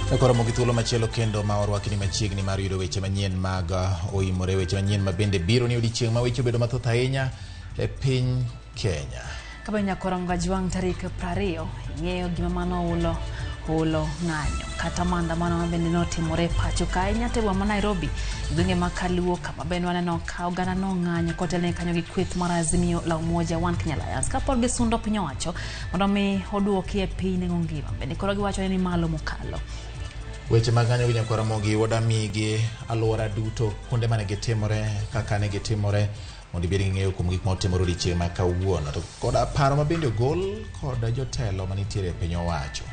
Koro gi thuolo machielo kendo ma orwakni machiegni mar yudo weche manyien mag oimore, weche manyien ma bende biro ni odiechieng' ma weche obedo mathoth ahinya e piny Kenya. Kabe nyakora Mgajwang' tarik 20 ing'eyo gima mano hulo hulo ng'anyo kata maandamano ma bende notimore pacho ka ahinya te boma ma Nairobi gwenge ma Kaluo kama bende waneno ka oganda nong'anyo kotelne kanyo gi kweth mar Azimio la Umoja One Kenya Alliance kapod gisundo piny owacho mondo mi oduoki e piny nengo ngima bende koro giwacho ni malo mokalo. Weche mag ng'anyo gi nyakwara Ramogi wadamigi alwora duto kuonde mane gitimore kaka ne gitimore mondo ibed gi ng'eyo kuom gik ma otimore odiechieng' ma kawuono to koda paro ma bende ogol kod jotelo manitiere e piny owacho.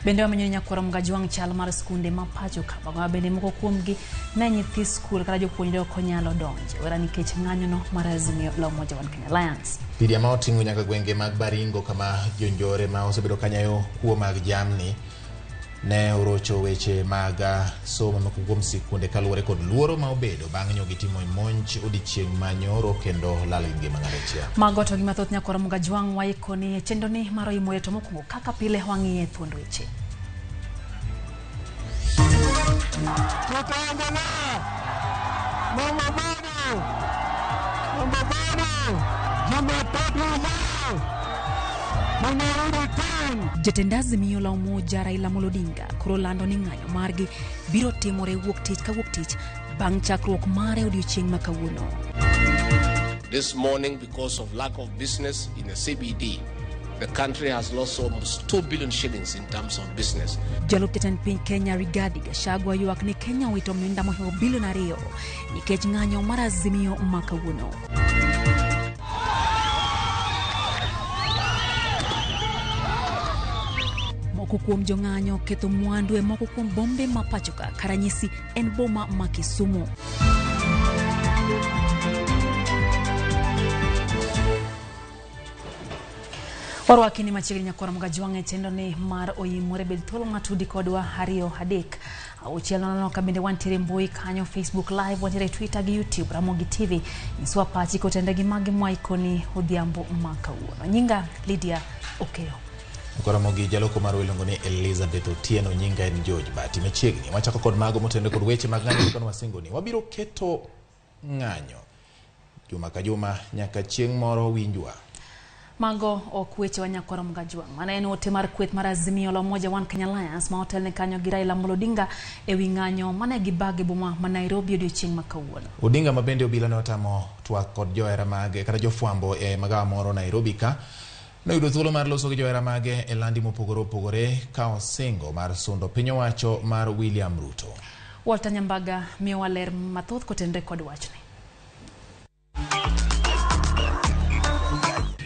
Bende wamenyo ni nyakwara Mgajwang' chal mar skunde ma pacho ka mago bende moko kuomgi ne nyithi skul kata jopuonjre ok onyalo donje wera nikech ng'anyono mar Azimio la Umoja One Kenya Alliance. Lydia ma oting'o nyaka gwenge mag Baringo kama jonjore ma osebedo kanyayo kuo mag jamni ne orocho weche mag somo moko kuom sikunde kaluwore kod luoro ma obedo bang' nyo gitimo monj odiechieng' ma nyoro kendo lal gi ngima ng'ato achiel. Mago to gi mathoth nyakwara Mgajwang' waikoni e chenroni mar oimore to mokwongo kaka pile wang'iye thuond weche. Tutaendelea na mabado na mabado Jumatatu ijayo tunarudi tena. Jatend Azimio la Umoja Raila Amolo Odinga koro lando ni ng'anyo margi biro timore wuok tich ka wuok tich bang' chakruok mare odiochieng' ma kawuono. This morning, because of lack of business in the CBD, the country has lost almost 2 billion shillings in terms of business. Jalup jatend piny Kenya Rigathi Gachagua ywak ni Kenya owito omenda mohingo bilion 2 nikech ng'anyo mar Azimio ma kawuono. Moko kuom jong'anyo ketho mwandu e moko kuom bombe ma pacho ka, ka ranyisi en boma ma Kisumu. Warwaki ni machiegni nyakwara Mgajwang' e chenro ni mar oimore bed thuolo ng'atudi kodwa 2 3 6 nono ka bende wantiere mbui kanyo Facebook live, wantiere Twitter gi YouTube Ramogi TV. Nyiswa pachi kotende gi magi mwaikoni odhiambo ma kawuono. Nyinga Lydia Okeyo. Ramogi jaloko mar iluongo ni Elizabeth Otieno, nyinga en George Bati. Machiegni wachako kod mago motende kod weche mag ng'anyo kaka wasingoni. Wabiro keto ng'anyo juma ka juma nyaka chieng' moro winjwa. Mago ok weche wa nyakwara Mgajwang'. Mano en ote mar kweth mar Azimio la Umoja One Kenya Alliance ma otelne kanyo gi Raila Amolo Odinga e wi ng'anyo mane gibage boma ma Nairobi odiochieng' ma kawuono. Odinga ma bende obila ne otamo twak kod johera mage kata jofwambo e magawa moro Nairobi ka noyudo thuolo mar loso gi johera mage e landi mopogore opogore ka osingo mar sundo piny owacho mar William Ruto. Walter Nyambaga miyowa ler mathoth kotenore kod wachni.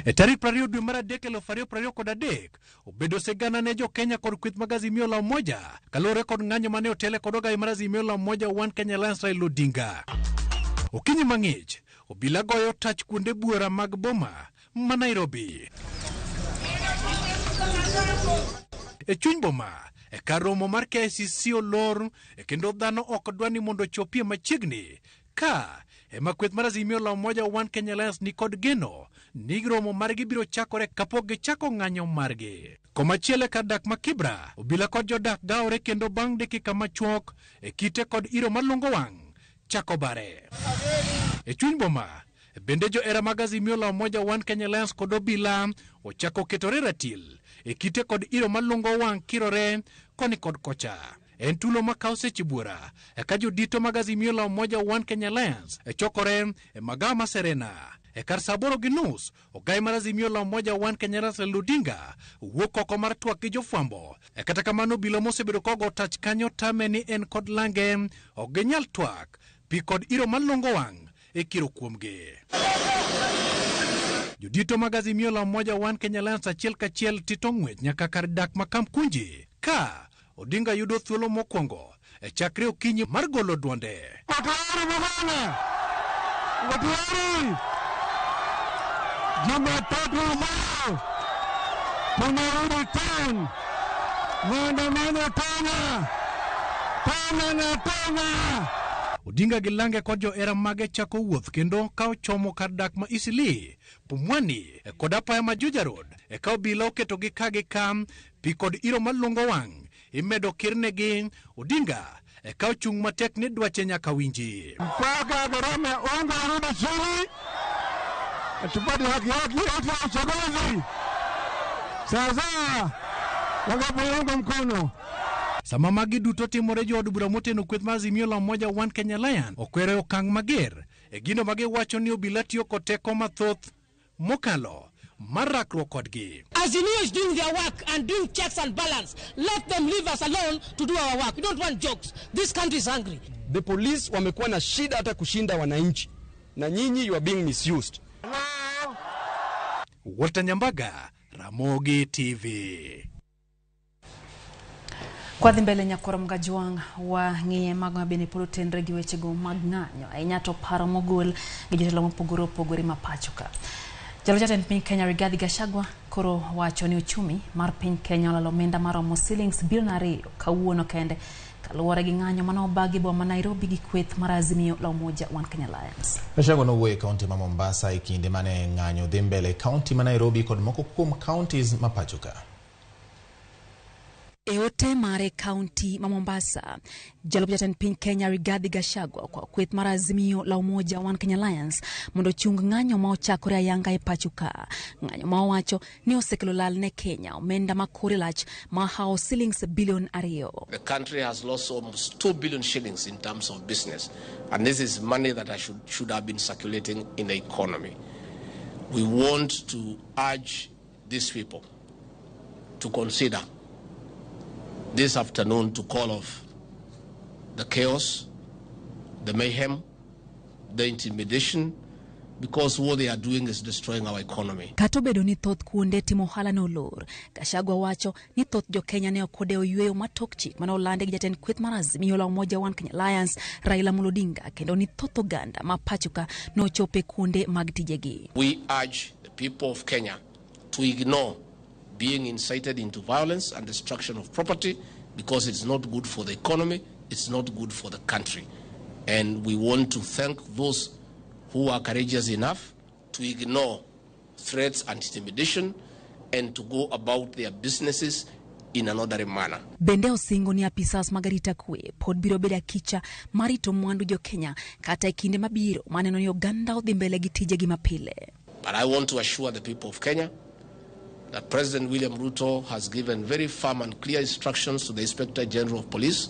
E tarik 20 dwe mar 3 2023 obedo sigana ne jo Kenya kod kweth mag Azimio la Umoja kaluwore kod ng'anyo mane otele kod ogai mar Azimio la Umoja One Kenya Alliance Raila Odinga. Okinyi mang'ich, obila goyo tach kuonde buora mag boma ma Nairobi. E chuny boma, e kar romo mar KICC olor kendo dhano ok dwa ni mondo ochopie machiegni ka ema kweth mar Azimio la Umoja One Kenya Alliance ni kod geno ni romo margi biro chakore kapok gichako ng'anyo margi. Komachielo e kar dak ma Kibra, obila kod jodak gawore kendo bang' dakika machuok e kite kod iro malungo wang' chako bare. E chuny boma, bende johera mag Azimio la Umoja One Kenya Alliance kod obila ochako ketore ratil e kite kod iro malungo wang' kirore koni kod kocha. En tulo makawo seche buora ka jodito mag Azimio la Umoja One Kenya Alliance chokore e magawa ma Serena. E kar saa 8:30, ogai mar Azimio la Umoja One Kenya Alliance Raila Odinga wuok oko mar twak gi jofwambo. Kata kamano obila mosebedo kogo tach kanyo tame ni en kod lange ok ginyal twak, pi kod iro malungo wang' ikiro kuomgi. Jodito mag Azimio la Umoja One Kenya Alliance achiel kachiel tito ng'wech nyaka kar dak ma Kamkunji ka Odinga yudo thuolo mokwongo e chakre okinyi mar golo duonde. Tayari mabana, tayari Jumatatu ijayo tunarudi tena maandamano tena tena na tena. Odinga gi lange kod johera mage chako wuoth kendo ka ochomo kar dak ma Eastleigh, Pumwani kod apaya ma Juja Road ka obila oketogi ka gi ka, pi kod iro malungo wang' imedo kirnegi. Odinga eka ochung' matek ni dwache nyaka winji. Mpaka gharama ya unga irudi chini, tupate haki haki yetu ya uchaguzi. Sawa sawa, wakapounga mkono. Sama magi duto timore, jood bura moteno kweth mar Azimio la Umoja One Kenya Alliance okwero e okang' mager e gino ma giwacho ni obila tiyo kod teko mathoth mokalo mar rakruok kodgi. Azimio is doing their work and doing checks and balance. Let them leave us alone to do our work. We don't want jokes. This country is hungry. The police wamekuwa na shida hata kushinda wananchi, na nyinyi you are being misused. Walter Nyambaga, Ramogi TV. Kwadhi mbele nyakwar Mgajwang' wa ng'iye mago mabende pod otenre gi wechego mag ng'anyo ahinya to paro mogol gi jotelo mopogore opogore ma pacho ka. Jalo jatend piny Kenya Rigathi Gachagua koro wacho ni uchumi mar piny Kenya olalo omenda maromo silings bilion 2 kawuono kende kaluwore gi ng'anyo mane obagi boma ma Nairobi gi kweth mar Azimio la Umoja One Kenya Alliance. Gachagua nowuoyo e kaunti ma Mombasa e kinde mane ng'anyo dhi mbele e kaunti ma Nairobi kod moko kuom counties ma pacho ka. E ote mare kaunti ma Mombasa, jalup jatend piny Kenya Rigathi Gachagua kwa kweth mar Azimio la Umoja One Kenya Alliance mondo ochung ng'anyo ma ochakore ayanga e pacho ka. Ng'anyo ma owacho ni osekelo lal ne Kenya omenda ma kore lach ma hawo silings bilion 2. The country has lost almost 2 billion shillings in terms of business, and this is money that should have been circulating in the economy. We want to urge these people to consider this afternoon to call off the chaos, the mayhem, the intimidation, because what they are doing is destroying our economy. Kata obedo ni thoth kuonde timo ohala ne olor, Gachagua wacho ni thoth jo-Kenya ne ok odewo yweyo ma tok chik mane olandi gi jatend kweth mar Azimio la Umoja One Kenya Alliance Raila Amolo Odinga, kendo ni thoth oganda ma pacho ka nochopo e kuonde mag tijegi. We urge the people of Kenya to ignore being incited into violence and destruction of property, because it's not good for the economy, it's not good for the country. And we want to thank those who are courageous enough to ignore threats and intimidation and to go about their businesses in an orderly manner. Bende osingo ni apisas mag arita kwe pod biro bedo akicha mar rito mwandu jo-Kenya kata e kinde mabiro maneno ni oganda odhi mbele gi tijegi mapile. But I want to assure the people of Kenya that President William Ruto has given very firm and clear instructions to the Inspector General of Police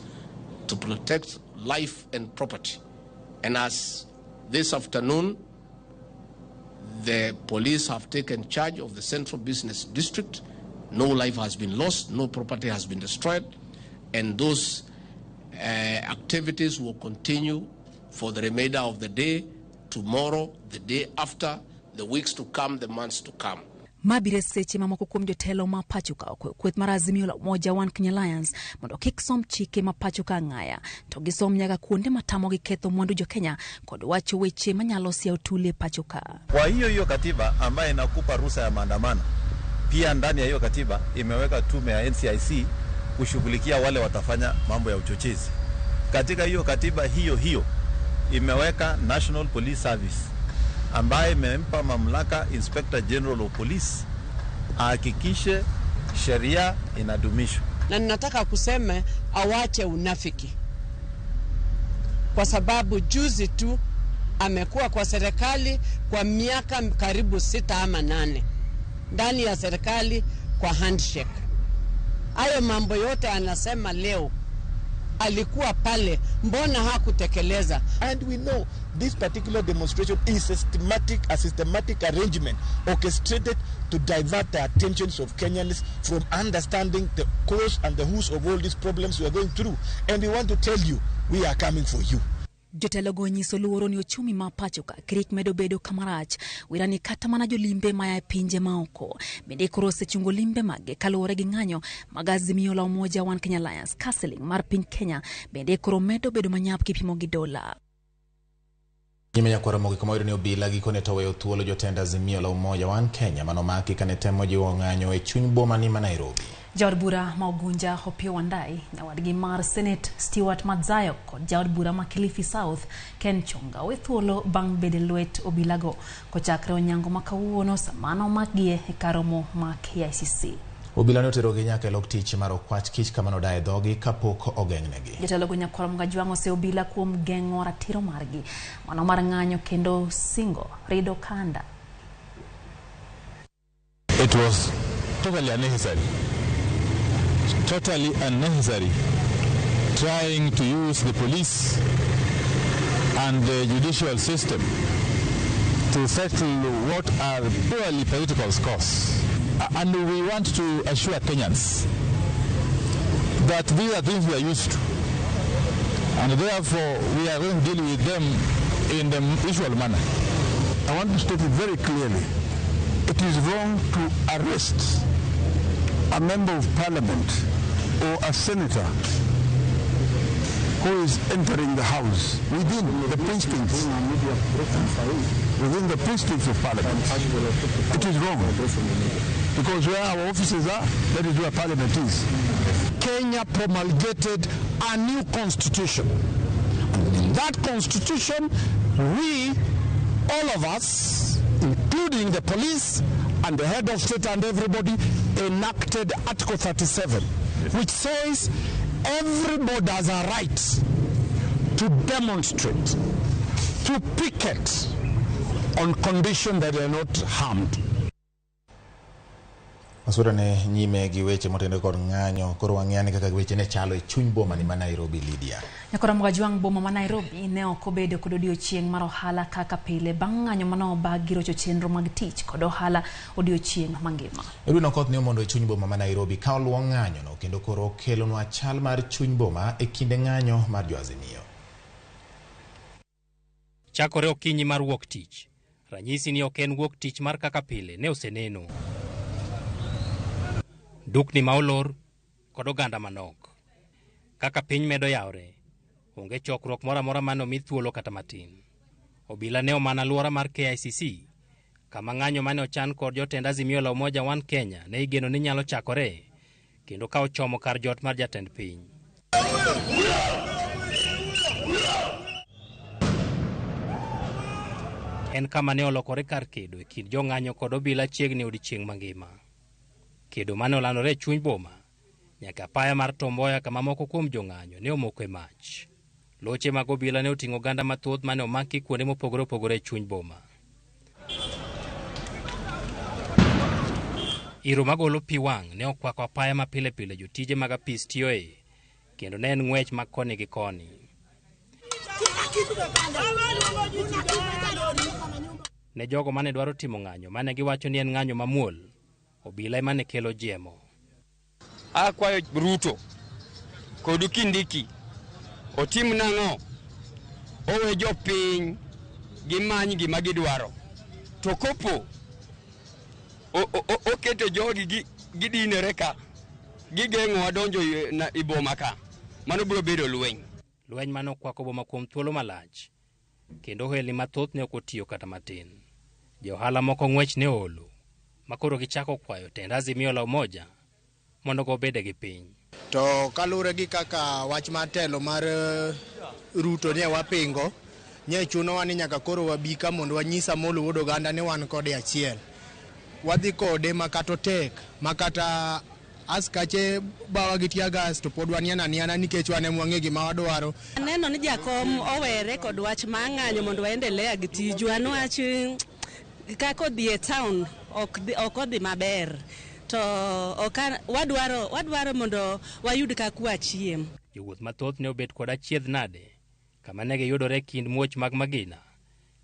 to protect life and property. And as this afternoon, the police have taken charge of the Central Business District. No life has been lost, no property has been destroyed, and those activities will continue for the remainder of the day, tomorrow, the day after, the weeks to come, the months to come. Mabiro e seche ma moko kuom jotelo ma pacho ka okweyo kweth mar Azimio la Umoja One Kenya Alliance mondo kik som chike ma pacho ka ng'aya to gisom nyaka kuonde matamogi ketho mwandu jo-Kenya kod wacho weche manyalo siawo tuli e pacho ka. Kwa hiyo hiyo katiba ambayo inakupa ruhusa ya maandamano, pia ndani ya hiyo katiba imeweka tume ya NCIC kushughulikia wale watafanya mambo ya uchochezi. Katika hiyo katiba hiyo hiyo imeweka National Police Service ambaye imempa mamlaka Inspector General of Police ahakikishe sheria inadumishwa. Na ninataka kusema awache unafiki, kwa sababu juzi tu amekuwa kwa serikali kwa miaka karibu 6 ama 8 ndani ya serikali kwa handshake. Hayo mambo yote anasema leo alikuwa pale, mbona hakutekeleza? And we know this particular demonstration is a systematic arrangement orchestrated to divert the attentions of Kenyans from understanding the cause and the who's of all these problems we are going through. And we want to tell you, we are coming for you. Jotelo go nyiso luoro ni uchumi ma pacho ka krik medo bedo kamarach wira ni kata mana jolimbe maya e pinje maoko bende koro osechungo limbe mage kaluwore gi ng'anyo mag Azimio la Umoja One Kenya Alliance. Ka siling mar piny Kenya bende koro medo bedo manyap kipimo gi dola. Nyime nyakwaro mogi kama oyudo ni obila gikone to oweyo thuolo jotend Azimio la Umoja One Kenya manomaki kane temo jiwo ng'anyo e chuny boma ni ma Nairobi. Jaod bura ma Ugunja Opiyo Wandayi, nyawadgi mar Senate Stewart Madzayo kod jaod bura ma Kilifi South Ken Chonga owe thuolo bang' bedo e lwet obilago kochakre onyango ma kawuono sama nomakgie e kar romo ma KICC. Obila ne oterogi nyaka e lok tich mar okwach kich kama nodaye dhogi kapok ogeng'negi. Jotelo go nyakwar Mgajwang' ose obila kuom geng'o ratiro margi mano mar ng'anyo kendo singo rido kanda. It was totally unnecessary. Totally unnecessary. Trying to use the police and the judicial system to settle what are purely political scores. And we want to assure Kenyans that these are things we are used to. And therefore, we are going to deal with them in the usual manner. I want to state it very clearly. It is wrong to arrest a member of parliament or a senator who is entering the house within the precincts, within the precincts of parliament. It is wrong, because where our offices are, that is where parliament is. Kenya promulgated a new constitution. And in that constitution, we, all of us, including the police and the head of state and everybody, enacted Article 37, which says everybody has a right to demonstrate, to picket, on condition that they are not harmed. Masura ne nyime gi weche motenore kod ng'anyo koro wang'eyo kaka weche ne chalo e chuny boma ni ma Nairobi. Lydia. Nyakora Mgajwang' boma ma Nairobi ne ok obedo kod odiochieng' mar ohala kaka pile bang' ng'anyo mane obag gi rocho chenro mag tich kod ohala odiochieng' mangima. Edwin Okoth ne omondo e chuny boma ma Nairobi ka oluwo ng'anyono kendo koro okelonwa chal mar chuny boma e kinde ng'anyo mar jo Azimio. Chakore okinyi mar wuok tich, ranyisi ni ok en wuok tich mar kaka pile ne oseneno. Dukni ma olor kod oganda manok. Kaka piny medo yawre, onge chokruok moro amora mane omi thuolo kata matin. Obila ne omano alwora mar KICC, kama ng'anyo mane ochan kod jotend Azimio la Umoja One Kenya ne igeno ni nyalo chakore, kendo ka ochomo kar jot mar jatend piny. En kama ne olokore kar kedo e kind jong'anyo kod obila chiegni odiechieng' mangima. Kedo mane olandore e chuny boma nyaka apaya mar Tom Mboya kama moko kuom jong'anyo ne omoko e mach. Loche mag obila ne oting'o oganda mathoth mane omaki kuonde mopogore opogore e chuny boma. Iro magolo pi wang' ne okwako apaya ma pile pile jotije mag apis tiyoe, kendo ne en ng'wech ma koni gi koni. Ne jogo mane dwaro timo ng'anyo mane giwacho ni en ng'anyo mamuol, obila ema ne kelo jiemo. Akwayo Ruto kod Kindiki otim nang'o? Owe jopiny gimany gima gidwaro. To kopo oketo jogi gidinere ka, gigeng'owa donjo e boma ka, mano biro bedo lweny. Lweny mane okwako boma kuom thuolo malach, kendo ohelni mathoth ne ok otiyo kata matin. Johala moko ng'wech ne oolo, makoro gichako kwayo tend Azimio la Umoja mondo gobede gi piny. To kalure gi kaka wach mar telo mar Ruto ne wapingo, nye chunowa ni nyaka koro wabi ka mondo wanyis Amolo wuod oganda ni wan kode achiel. Wadhi kode makata otek, makata askache bawa gi tear gas to pod waniana niana nikech wan ema wang'e gima wadwaro. Aneno ni jakom owere kod wach mar ng'anyo mondo waendelea gi tijwa, niwach kaka odhi e town ok odhi maber. To wadwaro mondo wayud kaka wachiem. Jowuoth mathoth ne obet kod achiedh nade kama ne giyudore kind muoch mag magina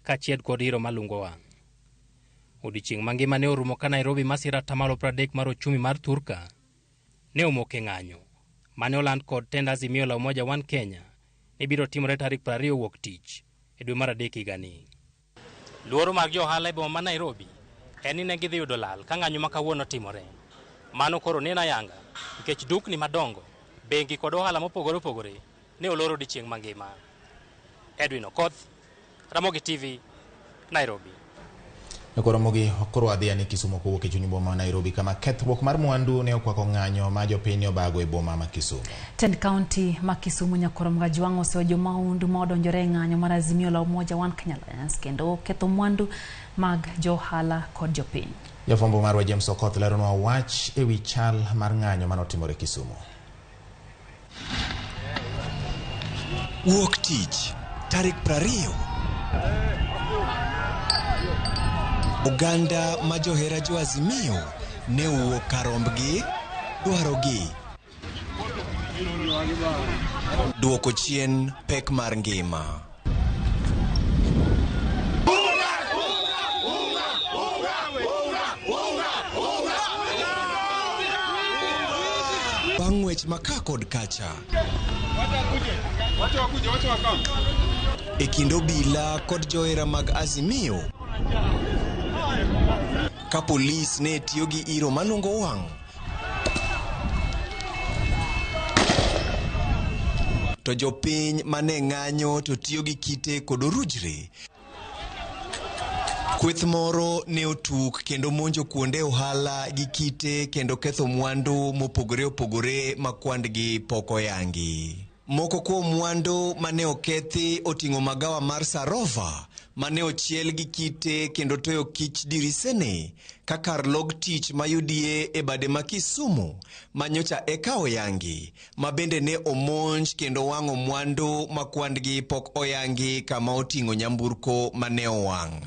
kaachiel kod iro malungo wang'. Odiechieng' mangima ne orumo ka Nairobi masira 30% mar ochumi mar Turka ne omoko e ng'anyo mane oland kod tend Azimio la Umoja One Kenya ni biro timore tarik 20 wuok tich e dwe mar 3 higani. Luoro mag jo ohala e boma ma Nairobi en ni ne gidhi yudo lal ka ng'anyo ma kawuono timore. Mano koro neno ayanga nikech dukni madongo, bengi kod ohala mopogore opogore ne olor odiechieng' mangima. Edwin Okoth, Ramogi TV, Nairobi. Koro koro wadhi ane Kisumu kowuok e chuny boma ma Nairobi kama kethruok mar mwandu ne okwako ng'anyo ma jopiny ne obago e boma ma Kisumu. Tend kaunti ma Kisumu Nyakoro Mgajwang' oseyo jomahundu ma odonjore e ng'anyo mar Azimio la Umoja One Kenya Alliance kendo ketho mwandu mag johala kod jopiny. Jafwambo marwa James Okoth leronwa wach ewi chal mar ng'anyo manotimore Kisumu. Wuok tich tarik 20. Oganda ma johera jo Azimio ne owuok kar rombgi dwarogi duoko chien pek mar ngima. Bang' ng'wech ma ka kod kacha e kind obila kod johera mag Azimio, ka polis ne tiyo gi iro malungo wang' to jopiny mane ng'anyo to tiyo gi kite kod orujre. Kweth moro ne otuk kendo monjo kuonde ohala gi kite kendo ketho mwandu mopogore opogore ma kwandgi pok oyangi. Moko kuom mwandu mane okethi oting'o magawa mar Sarova mane ochiel gi kite kendo toyo kich dirisene ka kar log tich mayudie e bade ma Kisumu manyocha eka oyangi ma bende ne omonj kendo wang'o mwandu ma kwandgi pok oyangi kama oting'o nyamburko mane owang'.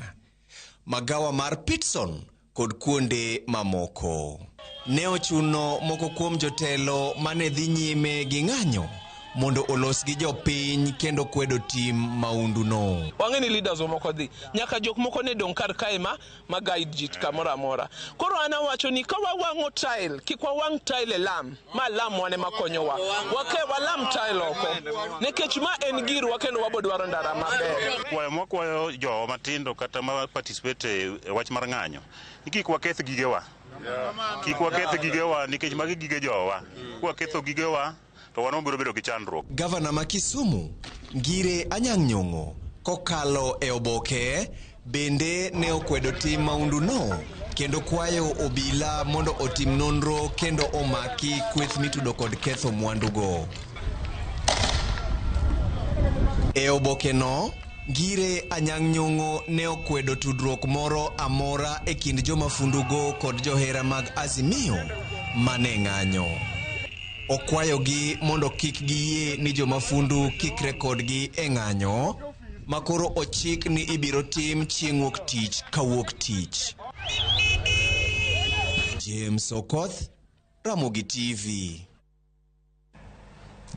Magawa mar Pitson kod kuonde mamoko. Ne ochuno moko kuom jotelo mane dhi nyime gi ng'anyo mondo olos gi jopiny kendo kwedo tim maunduno. Wang'e ni leaders moko dhi nyaka jok moko ne dong' kar kae ma guide ji kamoro amora. Koro an awacho ni ka wawang'o tile, kik wawang' tile e lam, ma lam wane makonyowa. Wake walam tile oko. Nikech ma en girwa kendo wabodwaro ndara maber. Kwayo mwakwayo jowa matindo kata ma participate e wach mar ng'anyo ni kik waketh gigewa. Kik waketh gigewa nikech magi gige jowa. Kwaketho gigewa to wan wabiro bedo gi chandruok. Gavana ma Kisumu, Ngire Anyang' Nyong'o, kokalo e oboke, bende ne okwedo tim maunduno kendo kwayo obila mondo otim nonro kendo omaki kweth mitudo kod ketho mwandugo. E obokeno, Ngire Anyang' Nyong'o ne okwedo tudruok moro amora e kind jomafundugo kod johera mag Azimio mane ng'anyo. Okwayogi mondo kik giyie ni jomafundu kikre kodgi e ng'anyo ma koro ochik ni ibiro tim chieng' wuok tich kawuok tich. James Okoth, Ramogi TV.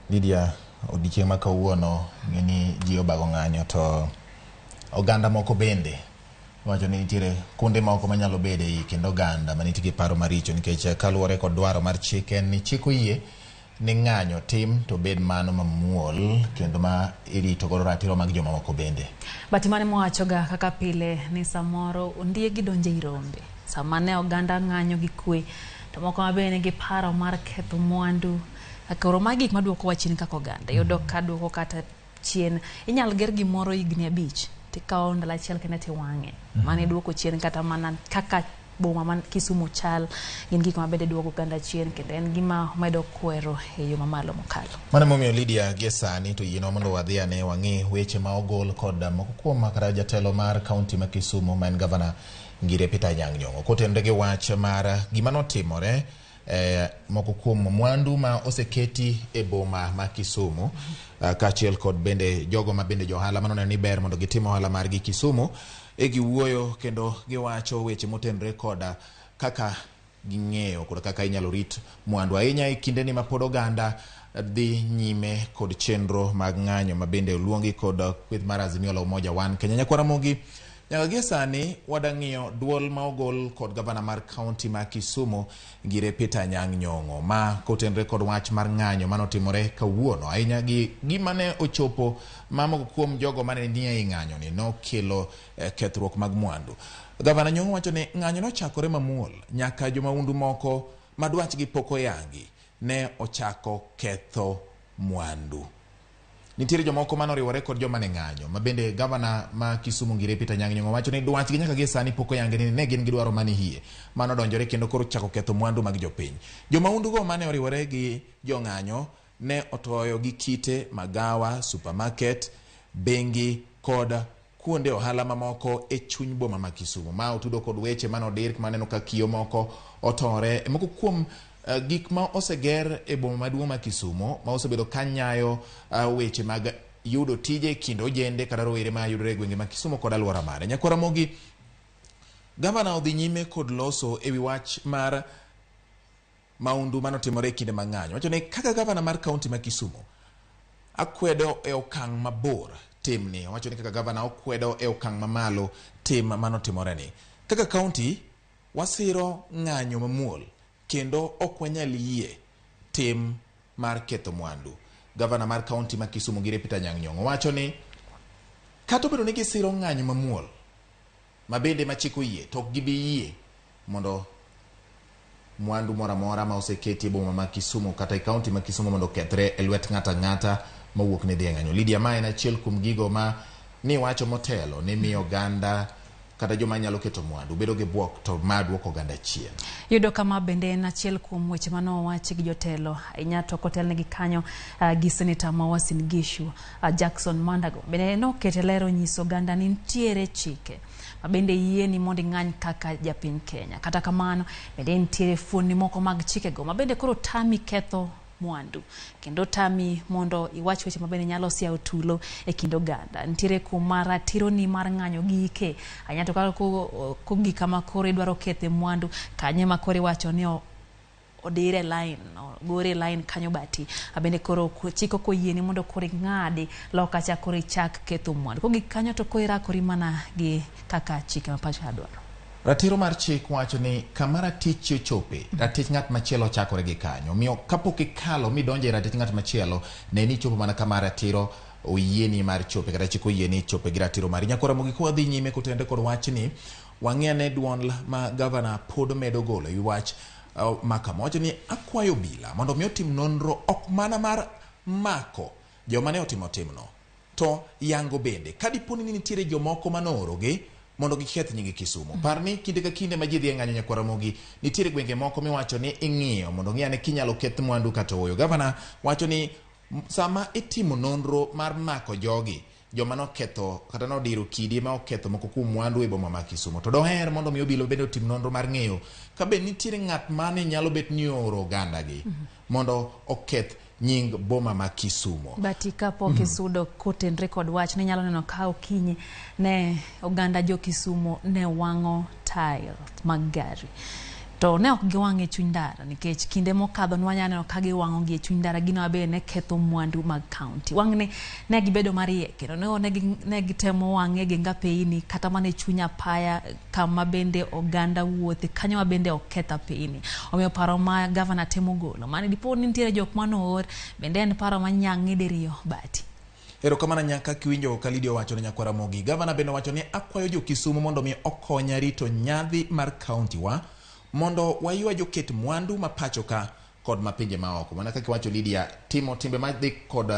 Lydia, odiochieng' ma kawuono ng'e ni ji obago ng'anyo to oganda moko bende wacho ni nitiere kuonde moko manyalo bedo ei kendo oganda manitie gi paro maricho nikech kaluwore kod dwaro mar chik en ni chik oyie ni ng'anyo tim to bed mano mamuol kendo ma irito godo ratiro mag jomamoko bende. But mane mowachoga kaka pile ni samoro ondiegi donjo ei rombe. Sama ne oganda ng'anyo gi kwe to moko mabe nigi paro mar ketho mwandu. Koro magi gik maduokowa chien kaka oganda. Iyudo ka duoko kata chien. Inyalo ger gimoro higni 5 tikawo ndalo achiel kende tiwang'e. Mano iduoko chien kata mana kaka boma ma Kisumu chal gin gik mabende duoko oganda chien kendo en gima medo kwero e yo mamalo mokalo. Mano emomiyo Lydia gie sani to yienwa mondo wadhi ane wang'i weche ma ogol kod moko kuom kata jatelo mar kaunti ma Kisumu ma en gavana Ngire Peter Anyang' Nyong'o kotenore gi wach mar gima notimore moko kuom mwandu ma oseketi e boma ma Kisumu kaachiel kod bende jogo ma bende johala manoneno ni ber mondo gitim ohala margi Kisumu e giwuoyo kendo giwacho weche motenore koda kaka ging'eyo kod kaka inyalo rit mwandu ahinya e kindeni ma pod oganda dhi nyime kod chenro mag ng'anyo ma bende oluongi kod kweth mar Azimio la Umoja One Kenya. Nyakwara Ramogi, nyaka gie sani wadang'iyo duol ma ogol kod gavana mar kaunti ma Kisumu Ngire Peter Anyang' Nyong'o ma kotenore kod wach mar ng'anyo manotimore kawuono ahinya gi gima ne ochopo ma moko kuom jogo mane nie ei ng'anyo ni nokelo kethruok mag mwandu. Gavana Nyong'o wacho ni ng'anyo nochakore mamuol nyaka jomaundu moko ma dwachgi pok oyangi ne ochako ketho mwandu. Nitiere jomoko mane oriwore kod joma ne ng'anyo, ma bende gavana ma Kisumu Ngire Peter Anyang' Nyong'o wacho ni dwachgi nyaka gie sani pok oyangi ni ne gin gi dwaro mane hie mane odonjore kendo koro chako ketho mwandu mag jopiny. Jomaundugo mane oriwore gi jong'anyo ne otoyo gi kite magawa, supermarket, bengi kod kuonde ohala mamoko e chuny boma ma Kisumu. Ma otudo kod weche mane odir maneno ka kiyo moko otore e moko kuom gik ma oseger e boma maduong' ma Kisumu ma osebedo ka nyayo weche mag yudo tije e kind ojende kata rowere ma yudore e gwenge ma Kisumu kod alwora mare. Nyakwar Ramogi, gavana odhi nyime kod loso ewi wach mar maundu manotimore e kinde mag ng'anyo. Wacho ni kaka gavana mar kaunti ma Kisumu akwedo e okang' mabor timni. Owacho ni kaka gavana okwedo e okang' mamalo tim manotimore ni. Kaka kaunti wasiro ng'anyo mamuol kendo ok wanyal yie tim mar ketho mwandu. Gavana mar kaunti ma Kisumu Ngire Peter Anyang' Nyong'o wacho ni kata obedo ni gisiro ng'anyo mamuol ma bende ma chik oyie to ok gibi yie mondo mwandu moro amora ma oseketi e boma ma Kisumu kata e kaunti ma Kisumu mondo okethre e lwet ng'ato ang'ata mawuok ni dhi e ng'anyo. Lydia, ma en achiel kuom gigo ma niwacho motelo ni miyo oganda kata joma nyalo keto mwandu bedo gi bwok to ma duoko oganda chien. Yudo kama bende en achiel kuom weche mane owachi gi jotelo ahinya to kotelnegi kanyo gi seneta ma Uasin Gishu Jackson Mandago bende nokete ler onyiso oganda ni nitiere chike ma bende yieni mondo ing'any kaka japiny Kenya. Kata kamano bende nitiere fuonni moko mag chikego ma bende koro tami ketho mwandu kendo tami mondo iwach weche mabende nyalo siawo tulo e kind oganda. Nitiere kuma ratironi mar ng'anyo gike ahinya to kaka kogik kama koro idwaro kethe mwandu kanye ma koro iwacho ni odire line, ogore line kanyo bati abende koro chik ok oyieni mondo koro ing'adi loka cha koro ichak ketho mwandu. Kogik kanyo to koro irakori mana gi kaka chike ma pacho dwaro. Ratiro mar chik wacho ni kama ratichi ochope, ratich ng'at machielo chakore gi kanyo. Omiyo kapok ikalo midonjo e ratich ng'at machielo, ne ni ichopo mana kama ratiro oyieni mar chope kata chik oyieni chope gi ratiro mari. Nyakwar Ramogi, ka wadhi nyime kotenore kod wachni, wang'i ane duond ma gavana pod medo golo ewi wach ma kama. Owacho ni akwayo obila mondo mi otim nonro ok mana mar mako joma ne otimo timno, to yango bende ka dipo ni nitiere jomoko manoorogi mondo giketh nying Kisumu. Par ni kinde ka kinde ma ji dhi e ng'anyo Nyakwar Ramogi, nitiere gwenge moko miwacho ni ing'iyo mondo ng'i ane kinyalo keth mwandu kata ooyo. Gavana wacho ni sama itimo nonro mar mako jogi, joma noketho kata nodiro kidi ma oketho moko kuom mwandu e boma ma Kisumu, to doher mondo mi obila bende otim nonro mar ng'eyo ka be nitiere ng'at mane nyalo bet ni ooro ogandagi mondo oketh nying boma ma Kisumu. Bati kapok isudo kotenre kod wach ne nyalo neno ka okinyi ne oganda jo Kisumu ne wang'o tile mag gari. To ne ok giwang' e chuny ndara nikech kinde mokadho nwanya neno ka giwang'o gi e chuny ndara gino mabe ne ketho mwandu mag kaunti. Wang'ni ne gibedo mariek kendo ne gitemo wang'e gi ngapeini kata mana e chuny apaya kama bende oganda wuothe kanyo ma bende ok keth apeini. Omiyo paro ma gavana temo golo mane dipo ni nitiere jok manoor bende en paro manyang'e diriyo bati. Erokamano nyaka kiwinjo ka Lydia owacho ne Nyakwar Ramogi. Gavana bende owacho ni akwayo jo Kisumu mondo mi okonya rito nyadhi mar kaunti wa mondo waywa joket mwandu ma pacho ka kod ma pinje maoko. Mana kaka iwacho Lydia, timo timbe madhi kod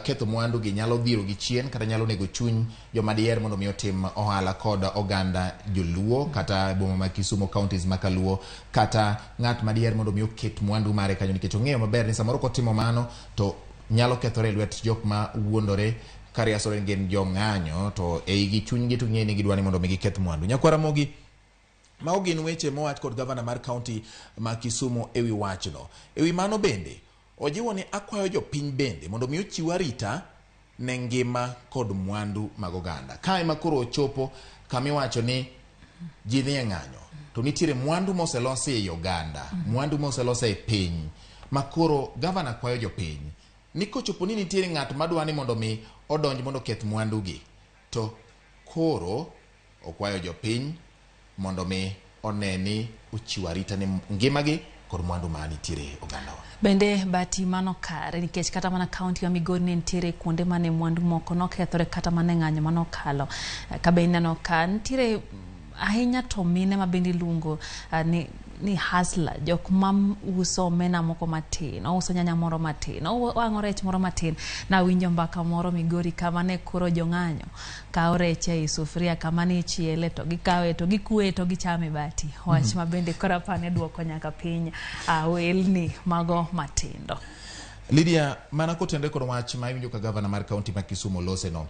ketho mwandu gi nyalo dhiro gi chien kata nyalo nego chuny joma diher mondo mi otim ohala kod oganda joluo kata boma ma Kisumu, counties ma kaluo, kata ng'at ma diher mondo mi oket mwandu mare kanyo nikech ong'eyo maber ni samoro kotimo mano to nyalo kethore e lwet jok ma wuondore kariasore ni gin jong'anyo to eigi chunygi to ging'eyo ni gidwa ni mondo mi giketh mwandu. Nyakwar Ramogi, mago gin weche mowach kod gavana mar kaunti ma Kisumu ewi wachno. Ewi mano bende, ojiwo ni akwayo jopiny bende mondo mi ochiw arita ne ngima kod mwandu mag oganda. Kae ma koro ochopo kama iwacho ni ji dhi e ng'anyo, to nitiere mwandu moselosi ei oganda, mwandu moselosi ei piny, ma koro gavana kwayo jopiny ni kochopo ni nitiere ng'at madwa ni mondo mi odonj mondo oketh mwandu gi, to koro okwayo jopiny mondo mi one ni ochiwo arita ne ngimagi kod mwandu ma nitiere ogandawa. Bende bati mano kare nikech kata mana kaunti ma Migori ne nitiere kuonde mane mwandu moko nokethore kata mana e ng'anyo manokalo. Ka be ineno ka nitiere ahinya to mine ma bende iluongo ni ni hustler, jok ma uso omena moko matin, ouso nyanya moro matin, owang'o rech moro matin. Nawinjo mbaka moro Migori kama ne koro jong'anyo kawo rech ei sufuria kama ne ichiele to gikawe to gikwe to gichame bati. Wach ma bende koro apani duoko nyaka piny welni mago matindo. Lydia, mana kotenore kod wach ma iwinjo ka gavana mar kaunti ma Kisumu loseno,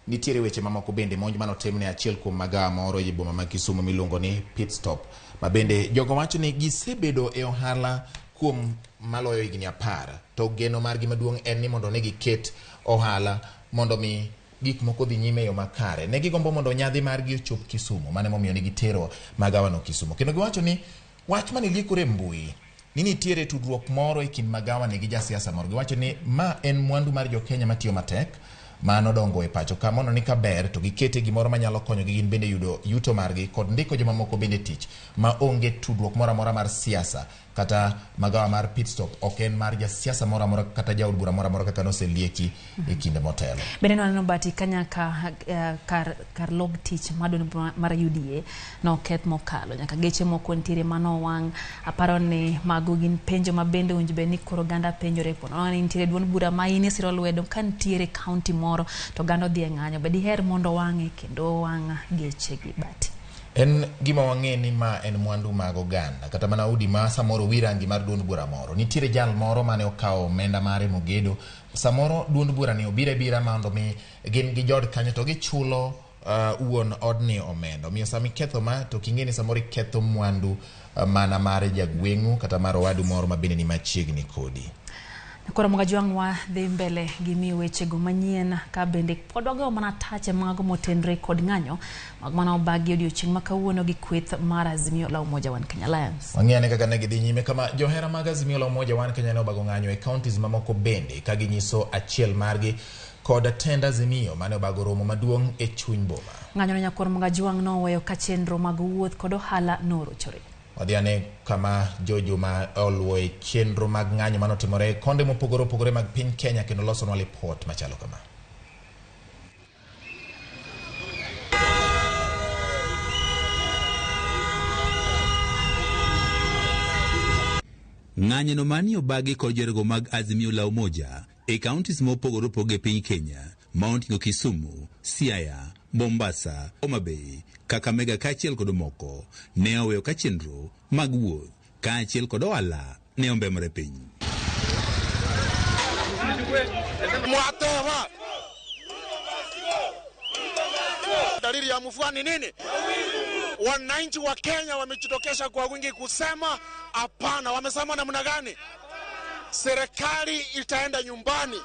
nitiere weche mamoko bende monj manotim ne achiel kuom magawa moro e boma ma Kisumu miluongo ni Pit Stop, ma bende jogo wacho ni gisebedo e ohala kuom maloyo higni 10, to geno margi maduong' en ni mondo ne giket ohala mondo mi gik moko dhi nyime e yo makare. Ne gigombo mondo nyadhi margi ochop Kisumu, mano emomiyo ne gitero magawano Kisumu. Kendo giwacho ni wach mane liekore e mbui ni nitiere tudruok moro e kind magawani gi jasiasa moro. Giwacho ni ma en mwandu mar jo Kenya matiyo matek mano dongo e pacho ka mondo ni kaber to gikete gimoro manyalo konyogi gin bende yudo yuto margi kod ndiko jomamoko bende tich ma onge tudruok moro amora mar siasa kata magawa mar Pit Stop ok en mar jasiasa moro amora kata jaod bura moro amora kaka noselieki e kinde motelo. Bende nwaneno Bati ka nyaka kar log tich mar duond mar UDA noketh mokalo nyaka geche moko nitiere manowang'. Aparo ni mago gin penjo ma bende owinjo bed ni koro oganda penjore. Po nono ni nitiere duond bura ma in isiro lwedo ka nitiere kaunti moro to oganda odhi e ng'anyo, be diher mondo wang'e kendo wang' geche gi Bati? En gima wang'e ni ma en mwandu mag oganda, kata mana udi ma samoro wi rangi mar duond bura moro. Nitiere jal moro mane okawo omenda mare mogedo. Samoro duond bura ni obiro abira mondo mi gin gi jod kanyo to gichulo wuon odni omenda. Omiyo sama iketho ma to ok ing'e ni samoro iketho mwandu mana mar jagweng'u kata mar owadu moro ma bende ni machiegni kodi. Koro Mogajwang' wadhi mbele gi miyo wechego manyien ka bende pod wagoyo mana tache mago motenre kod ng'anyo mag mana obagi odiochieng' ma kawuono gi kweth mar Azimio la Umoja One Kenya Alliance. Wang'e ane kaka ne gidhi nyime kama johera mag Azimio la Umoja One Kenya ne obago ng'anyo e counties mamoko bende ka ginyiso achiel margi kod tend Azimio mane obago romo maduong' e chuny boma. Ng'anyo no nyakwar Mogajwang' noweyo ka chenro mag wuoth kod ohala norochore. Wadhi ane kama Jojuma oluwo e chenro mag ng'anyo manotimore konde mopogore opogore mag piny Kenya kendo losonwa lipot machalo kama. Ng'anyo no mani obagi kod joherego mag Azimio la Umoja e counties mopogore opogore e piny Kenya ma oting'o Kisumu, Siaya, Mombasa, Homa Bay, Kakamega kaachiel kod moko ne oweyo ka chenro mag wuoth kaachiel kod ohala ne ombemore piny. Mwatewa. Dalili ya mvua ni nini? Wananchi wa Kenya wamejitokeza kwa wingi kusema hapana. Wamesema namna gani? Serikali itaenda nyumbani.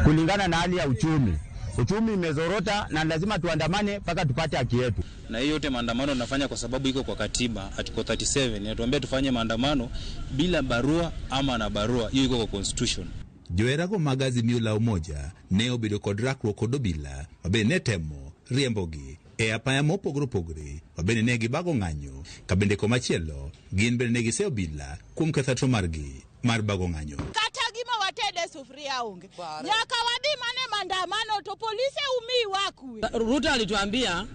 Kulingana na hali ya uchumi, uchumi imezorota na lazima tuandamane mpaka tupate haki yetu. Na hiyo yote maandamano tunafanya kwa sababu iko kwa katiba article 37 inatuambia tufanye maandamano bila barua ama na barua, hiyo iko kwa constitution. Joherago mag Azimio la Umoja ne obedo kod rakruok kod obila mabende ne temo riembogi e apaya mopogore opogore mabende ne gibago ng'anyo ka bende komachielo gin bende ne giseyo obila kuom ketho margi mar bago ng'anyo. Kata gima watede sufuria onge, nyaka wadhi mane maandamano to polisi umiwa kwe. Ruto alituambia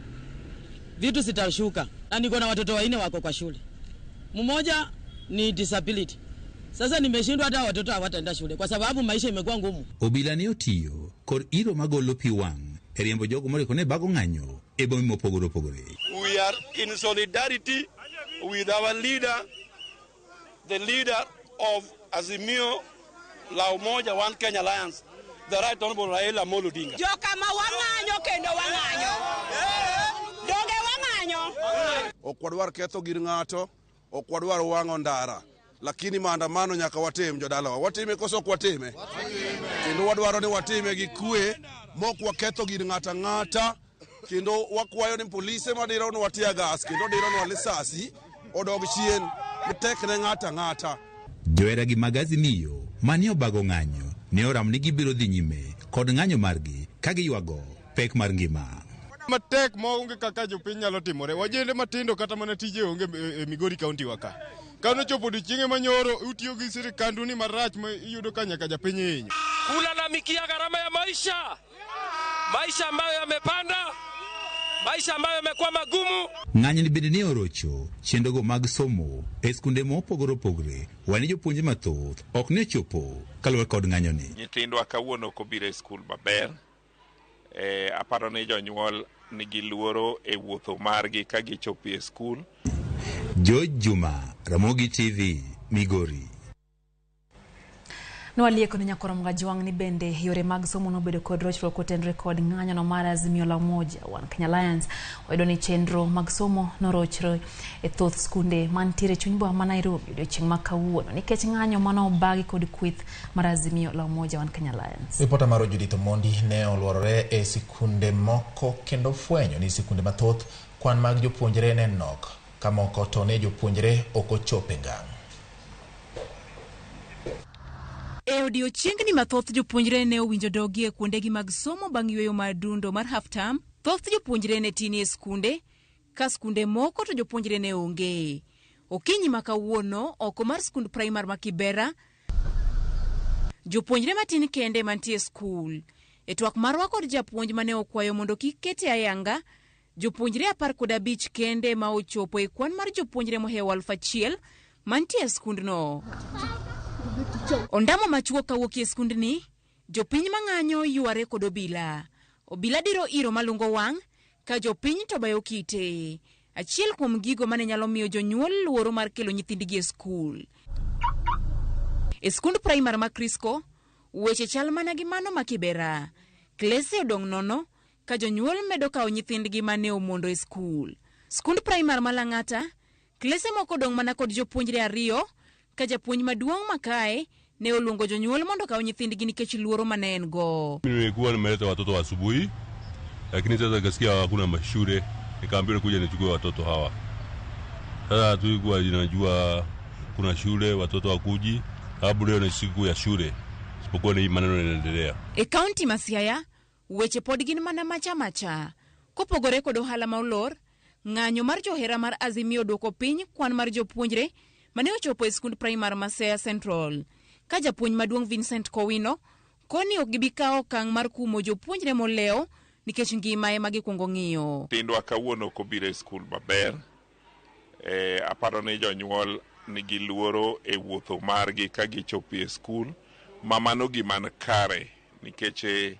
vitu zitashuka, na niko na watoto wanne wako kwa shule, mmoja ni disability. Sasa nimeshindwa, hata watoto hawataenda shule kwa sababu maisha imekuwa ngumu. Obila ne otiyo kod iro magolo pi wang' e riembo jogo moriko ne bago ng'anyo e bombe mopogore opogore. We are in solidarity with our leader, the leader of Azimio la Umoja One Kenya Alliance, the Right Honorable Raila Amolo Odinga. Jokama wang'anyo kendo wang'anyo. Donge wang'anyo? Ok wadwar ketho gir ng'ato, ok wadwar wang'o ndara, lakini maandamano nyaka watim jodalawa. Watime koso ok watime? Kendo wadwaro ni watime gi kwe, mok waketho gir ng'ato ang'ata, kendo wakwayo ni polise madironwa tear gas kendo dironwa lisasi odog chien, tek ne ng'ato ang'ata. Johera gi mag Azimio mane obago ng'anyo ne oramo ni gibiro dhi nyime kod ng'anyo margi ka giywago pek mar ngima. Matek maonge kaka jopiny nyalo timore. Wajende matindo kata mana tije onge e Migori County wa ka. Kano chopo odiochienge manyoro utiyo gi sirikandu ni marach ma iyudo ka nyaka japiny hinyo. Kulalamikia gharama ya maisha, maisha ambayo yamepanda, Maisha ambayo yamekuwa magumu. Ng'anyo ni bende ne orocho chenrogo mag somo e skunde mopogore opogore wane jopuonje mathoth ok ne ochopo kaluwore kod ng'anyo ni. Nyithindwa kawuono ok obiro e skul maber. Aparo ni jonyuol nigi luoro e wuotho margi ka gichopo e skul. George Juma, Ramogi TV, Migori. Nwalieko ni Nyakoro Mgajwang' ni bende yore mag somo nobedo kod rochruok kotenore kod ng'anyono mar Azimio la Umoja One Kenya Alliance. Wayudo ni chenro mag somo norochre e thoth skunde mantiere e chuny boma ma Nairobi odiochieng' ma kawuono nikech ng'anyo manobagi kod kweth mar Azimio la Umoja One Kenya Alliance. Ripota mar Judith Omondi ne oluorore e sikunde moko kendo fwenyo ni sikunde mathoth kwan mag jopuonjre ne nok, ka moko to ne jopuonjre ok ochope ngang'. E odiochiengni mathoth jopuonjre ne owinjo dogi e kuondegi mag somo bang' yweyo mar dundo mar half term. Thoth jopuonjre ne tini e skunde, ka skunde moko to jopuonjre ne onge. Okinyi ma kawuono, oko mar skund primar ma Kibera, jopuonjre matin kende mantie e skul. E twak marwa kod japuonj mane okwayo mondo kik kete ayanga, jopuonjre 15 kende ma ochopo e kwan mar jopuonjre mohewo 1000 mantie e skundno. Ondamo machuok kawuok e skundni, jopiny mang'anyo yware kod obila. Obila diro iro malungo wang' ka jopiny to bayo kite. Achiel kuom gigo mane nyalo miyo jonyuol luoro mar kelo nyithindgi e skul. E skund primar ma Crisco, weche chal mana gi mano ma Kibera. Klese odong' nono ka jonyuol medo kawo nyithindgi mane omondo e skul. Skund primar ma Lang'ata, klese moko odong' mana kod jopuonjre 2 ka japuonj maduong' makae ne oluongo jonyuol mondo okaw nyithindgi nikech luoro mane en go. Mimi nilikuwa nimeleta watoto asubuhi, lakini sasa nikasikia hakuna mashule, nikaambiwa kuja nichukue watoto hawa. Sasa tulikuwa tunajua kuna shule watoto wakuji, sababu leo ni siku ya shule, isipokuwa ni maneno yanaendelea. E kaunti ma Siaya, weche pod gin mana macha macha. Kopogore kod ohala ma olor, ng'anyo mar johera mar Azimio duoko piny kwan mar jopuonjre mane ochopo e skund primar ma Siaya Central. Ka japuonj maduong' Vincent Kowino koni ok gibi kawo okang' mar kumo jopuonjre molewo nikech ngima ema gikwongo ng'iyo. Nyithindwa kawuono ok obiro e skul maber. Aparo ni jonyuol nigi luoro e wuotho margi ka gichopo e skul, ma mano gima ni kare nikech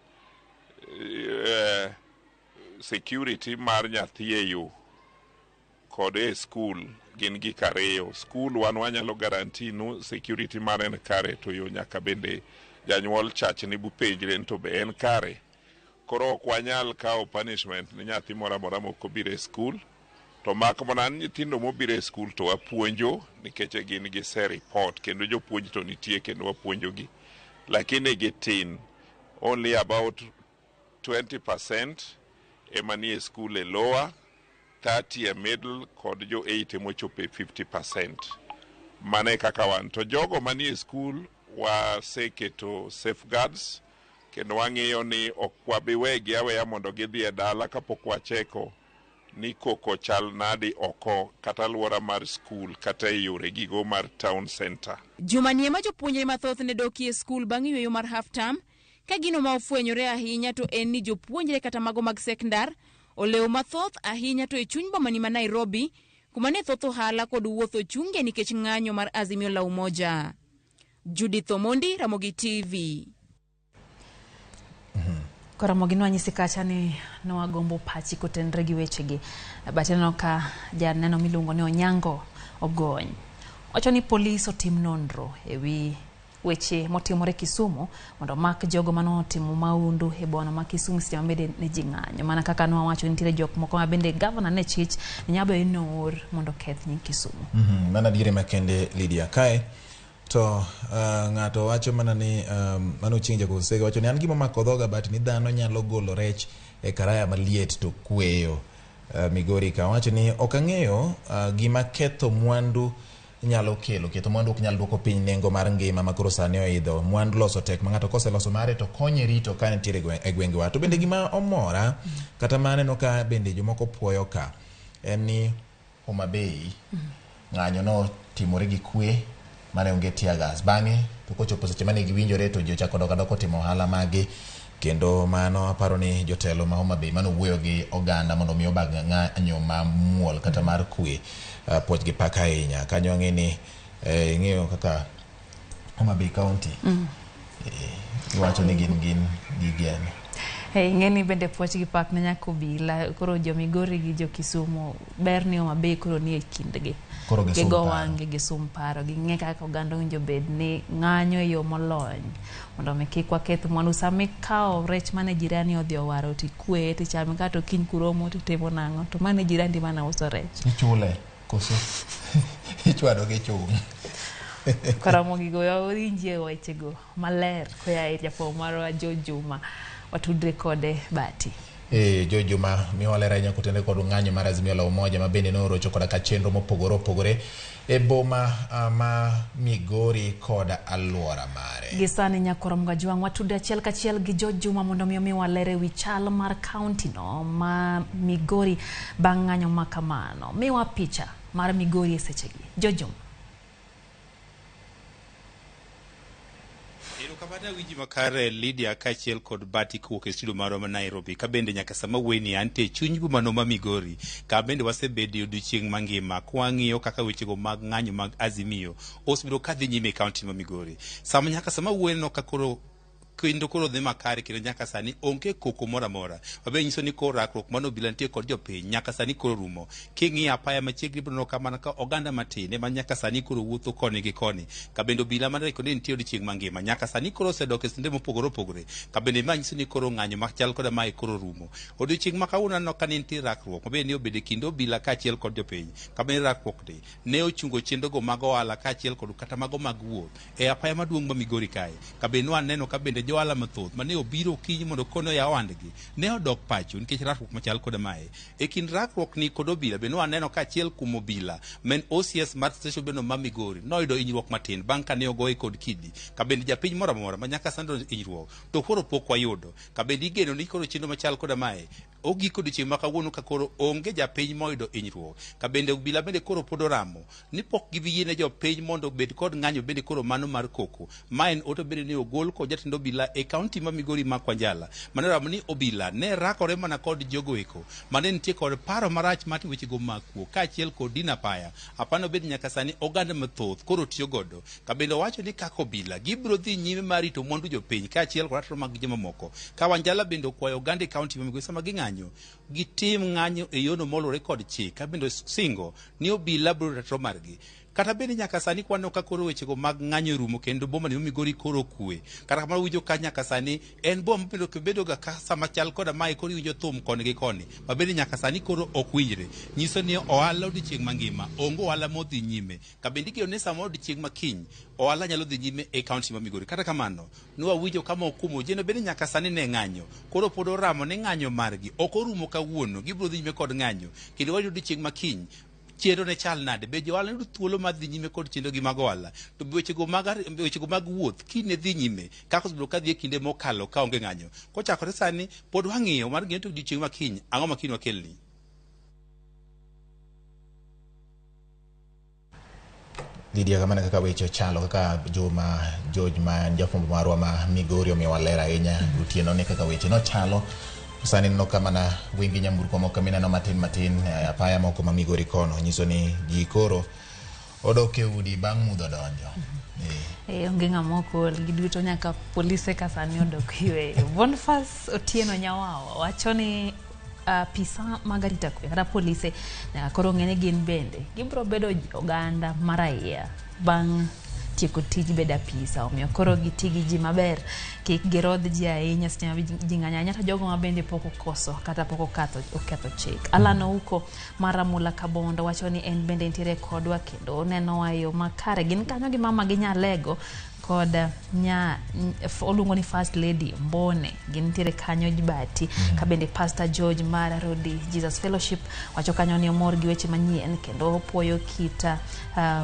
security mar nyathi e yo kod e skul gin gik ariyo. Skul wan wanyalo guarantee nu security mare en kare, to yo nyaka bende janyuol chachni bupenjre ni to be en kare. Koro ok wanyal kawo punishment ni nyathi moro amora mok obiro e skul, to mak mana ni nyithindo mobiro e skul to wapuonjo nikech gin gi se report kendo jopuonj to nitie kendo wapuonjogi, lakini gitin, only about 20% ema nie skul e lower, 30 e middle kod jo 8 mochopo e 50%. Mano e kaka wan. To jogo manie skul waseketo safeguards kendo wang'iyo ni ok wabi wegi aweya mondo gidhi e dala kapok wacheko ni koko chal nadi oko kata alwora mar skul kata e yore gigo mar town center. Juma ni ema jopuonjre mathoth ne dokie skul bang' yweyo mar half term, ka gino ma ofwenyore ahinya to en ni jopuonjre kata mago mag sekndar olewo mathoth ahinya to e chuny boma ni ma Nairobi, kuma ne thoth ohala kod wuoth ochunge nikech ng'anyo mar Azimio la Umoja. Judith Omondi, Ramogi TV. Koro Ramogi nwanyisi kacha ni nwagombo pachi kotenre gi wechegi. But ineno ka janeno miluongo ni Onyango Ogony wacho ni polis otim nonro ewi weche motimore Kisumu mondo omak jogo manotimo maundu e boma ma Kisumu seche ma bende ne ji ng'anyo. Mana kaka nwawacho nitiere jok moko ma bende gavana ne chich ni nyalo bedo ni noor mondo oketh nying Kisumu. Mano adieri makende Lydia. Kae to ng'ato wacho mana ni mano Ochieng' Jakosega wacho ni an gima omako dhoga but ni dhano nyalo golo rech e karaya maliet to kweyo. Migori ka wacho ni ok ang'eyo gima ketho mwandu nyalo kelo. Ketho mwandu ok nyal duoko piny nengo mar ngima ma koro sani oidho. Mwandu loso tek ma ng'ato koseloso mare to konye rito ka nitiere e gwengewa. To bende gima omora kata maneno ka bende jomoko puoyo ka en ni Homa Bay ng'anyo no timore gi kwe mane onge tear gas. Bang'e to kochopo seche mane giwinjore to ji ochako dok adoka timo ohala magi. Kendo mano aparo ni jotelo ma Homa Bay mano wuoyo gi oganda mondo mi obag ng'anyo mamuol kata mar kwe, puoch gi pak ahinya. Kanyo ang'e ni ing'eyo kaka Homa Bay County iwacho ni gin gi geno. Ing'e ni bende puoch gi pak ne nyaka obila. Koro jo Migori gi jo Kisumu ber ni Homa Bay koro nie kindgi. Koro gisum Gigo paro. wang'gi gisum paro. Ging'e kaka oganda owinjo bed ni ng'anyo e yo molony mondo mi kik waketh mwandu. Sama ikawo rech mane jirani odhi owaro tikweye tichame kato kiny kuromo titimo nang'o to mane jirandi mane uso rech. Ichule koso ichwado gi chung'. Koromo gigo wawinjie wechego maler koa ir jafuambo marwa Joe Juma. Watudre kode Bati. Joe Juma miwa ler ahinya kotenore kod ng'anyo mar Azimio la Umoja ma bende norocho koda ka chenro mopogore opogore e boma ma Migori kod alwora mare. Gi sani Nyakoromo Gajwang' watudre achiel kachiel gi Joe Juma mondo mi omiwa ler ewi chal mar kaunti no ma Migori bang' ng'anyo ma kamano. Miwa picha mar Migori e sechegi. Joe Juma. Erokamano awinji makare Lydia kaachiel kod Bati kowuok e studio marwa ma Nairobi. Ka bende nyaka sama wuoyeni antie e chuny bomano ma Migori, ka bende wasebede odiochieng' mangima kwang'iyo kaka wechego mag ng'anyo mag Azimio osebedo kadhi nyime e kaunti ma Migori. Sama nyaka sama wuoyeno ka koro kendo koro dhi makare kendo nyaka sani onge koko moro amora. Mabe nyiso ni koro rakruok mano obila nitie kod jopiny nyaka sani koro rumo. King'iyo apaya machiegni ibiro neno ka mana ka oganda matin ema nyaka sani koro wuotho koni gi koni. Ka bende obila mane kod nitie odiochieng' mangima nyaka sani koro osedok e sende mopogore opogore. Ka bende ma nyiso ni koro ng'anyo machal koda mae koro rumo. Odiochieng' ma kawuono aneno ka ne nitie rakruok mabe ne obedo e kind obila kaachiel kod jopiny. Ka bende rakruok ni ne ochungo chenrogo mag ohala kaachiel kod kata mago mag wuoth e apaya maduong' ma Migori kae. Ka bende nwaneno ka bende johala mathoth mane obiro okinyi mondo kone oyaw ohandgi ne odok pacho nikech rakruok machal koda mae. E kind rakruok ni kod obila bende nwaneno ka achiel kuom obila ma en OCS mar station bende ma Migori noyudo hinyruok matin bang' kane ogoye kod kidi. Ka bende japiny moro amora ma nyaka sani oyudo hinyruok to koro pok wayudo. Ka bende igeno ni koro chenro machal koda mae ogik odiochieng' ma kawuono ka koro onge japiny moyudo hinyruok. Ka bende obila bende koro pod oramo ni pok gibi yiene jopiny mondo obed kod ng'anyo bende koro mano mar koko. Ma en ote bende ne ogol kod jatend obila e kaunti ma Migori ma Kwanjala. Mane oramo ni obila ne rakore mana kod jogo eko mane nitie kod paro marach mar wechego mag kuo kaachiel kod dino apaya. Apano bende nyaka sani oganda mathoth koro tiyo godo. Ka bende owacho ni kaka obila gibiro dhi nyime mar rito mwandu jopiny kaachiel kod ratiro mag jomamoko. Ka Wanjala bende okwayo oganda e kaunti ma Migori sama ging'anyo gitim ng'anyo e yono moluwore kod chik. Ka bende singo ni obila biro ratiro margi. Kata bende nyaka sani kwaneno ka koro wechego mag ng'anyo rumo kendo boma ni Migori koro kwe. Kata kamano winjo ka nyaka sani en boma mabende bedo ga ka sama chal koda mae koro iwinjo thum koni gi koni. Ma bende nyaka sani koro ok winjre. Nyiso ni ohala odiochieng' mangima onge ohala modhi nyime. Ka bende igeno ni samoro odiochieng' ma kiny ohala nyalo dhi nyime e kaunti ma Migori. Kata kamano nwawinjo ka moko kuom ojende bende nyaka sani ne ng'anyo. Koro pod oramo ni ng'anyo margi ok orumo kawuono gibiro dhi nyime kod ng'anyo. Kendo wayudo odiochieng' ma kiny chenro ne chal nade? Be johala yudo thuolo mar dhi nyime kod chenro gi mag ohala? To wechego mag wuoth kiny ne dhi nyime kaka osebedo ka dhi e kinde mokalo ka onge ng'anyo. Kochakore sani pod wang'iyo mar ng'iyo to odiochieng' ma kiny ang'o ma kiny wakelni. Lydia, kamano kaka weche ochalo kaka Juma George ma en jafwambo marwa ma Migori omiyowa ler ahinya otieno ni kaka weche nochalo. Sani neno ka mana wingi nyamburko moko mineno matin matin apaya moko ma Migori kono nyiso ni ji koro odok e udi bang' mudho donjo. Onge ng'ama ok ol, giduto nyaka polise ka sani odok yweyo. Boniface Otieno Nyawawa wacho ni apisa mag arita kwe kata polise nyaka koro ng'e ni gin bende gibiro bedo oganda mar raia bang' tieko tij bedo apisa, omiyo koro giti gi ji maber, kik girodh ji ahinya seche ma ji ng'anyo ahinya to jogo ma bende pok okoso kata pok oketho chik. Alan Ouko mar Ramula Kabondo wacho ni en bende nitiere kodwa kendo onenowa e yo makare. Gin kanyo gi mama gi Nyalego kod oluongo ni First Lady Mbone, gintiere kanyo Jibati. Ka bende Pastor George mar Rodi Jesus Fellowship wacho kanyo ni omor gi weche manyien kendo opuoyo kita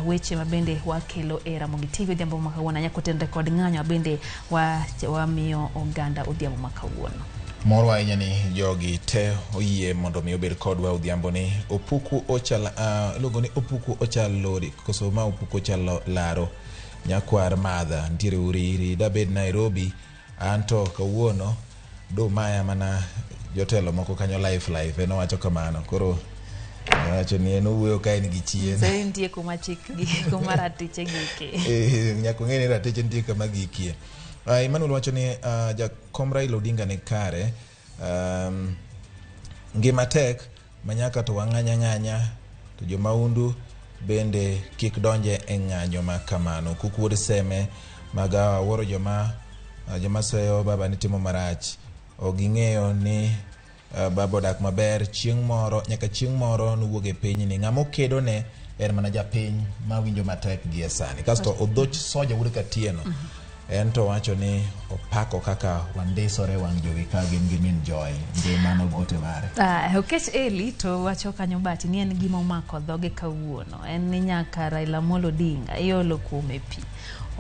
weche ma bende wakelo e Ramogi TV odhiambo ma kawuono nyaka otenre kod ng'anyo ma bende wamiyo oganda odhiambo ma kawuono. Moro ahinya ni jogi te oyie mondo mi obed kodwa odhiambo ni. Opuku Ochal, iluongo ni Opuku Ochal Lori koso ma Opuku Ochal Laro nyakwar Madha nitiere Uriri dabed Nairobi anto kawuono Do maya mana jotelo moko kanyo life life en owacho kamano. Koro owacho ni en owuoyo ka en gi chien. Sani nitie kuma chik gi kuma ratiche gike. Nyaka ong'e ni ratiche nitie kama gikie. Emmanuel wacho ni jakom Raila Odinga ni kare. Ngima tek ma nyaka to wang'anya ng'anya to jomaundu bende kik donje e ng'anyo ma kamano. Kuk wuod seme magawa wuoro joma seyo baba ni timo marach. Ok ging'eyo ni baba odak maber chieng' moro nyaka chieng' moro nowuog e pinyni. Ng'ama okedone en mana japiny mawinjo matek gie sani. Kasto Odhoch Soja wuod Katieno en to wacho ni opako kaka wandisore wang' jowi ka gin gi min Joy. Ngimano ote mare. Okech Eli to wacho kanyo bati ni en gima omako dhoge kawuono. En ni nyaka Raila Amolo Odinga iolo kuome pi.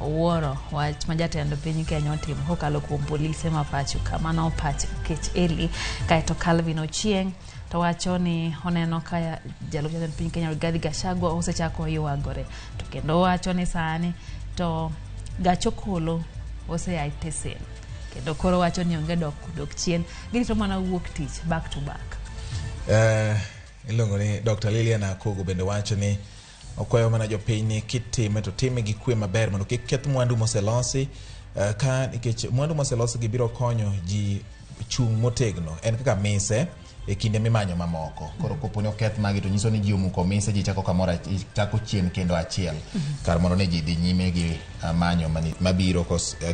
Owuoro wach ma jatend piny Kenya otimo kokalo kuom polise ma pacho ka. Mano pach Okech Eli. Kaeto Calvin Ochieng' to wacho ni oneno ka jalup jatend piny Kenya Rigathi Gachagua osechako ywagore. To kendo wacho ni sani to gach okolo osea e tesen. Kendo koro wacho ni onge dok chien. Girito mana wuok tich back to back. Iluongo ni Dr. Lilian Akogo bende wacho ni okwayo mana jopiny ni kitime to time gi kwe maber mondo kik keth mwandu moselosi ka nikech mwandu moselosi gi biro konyo ji chung' motegno en kaka mise e kinde mimanyo mamoko. Koro kopo ni oketh magi to nyiso ni ji omuko mise ji chako kamoro chako chien kendo achiel kar mondo ne ji dhi nyime gi manyo mabiro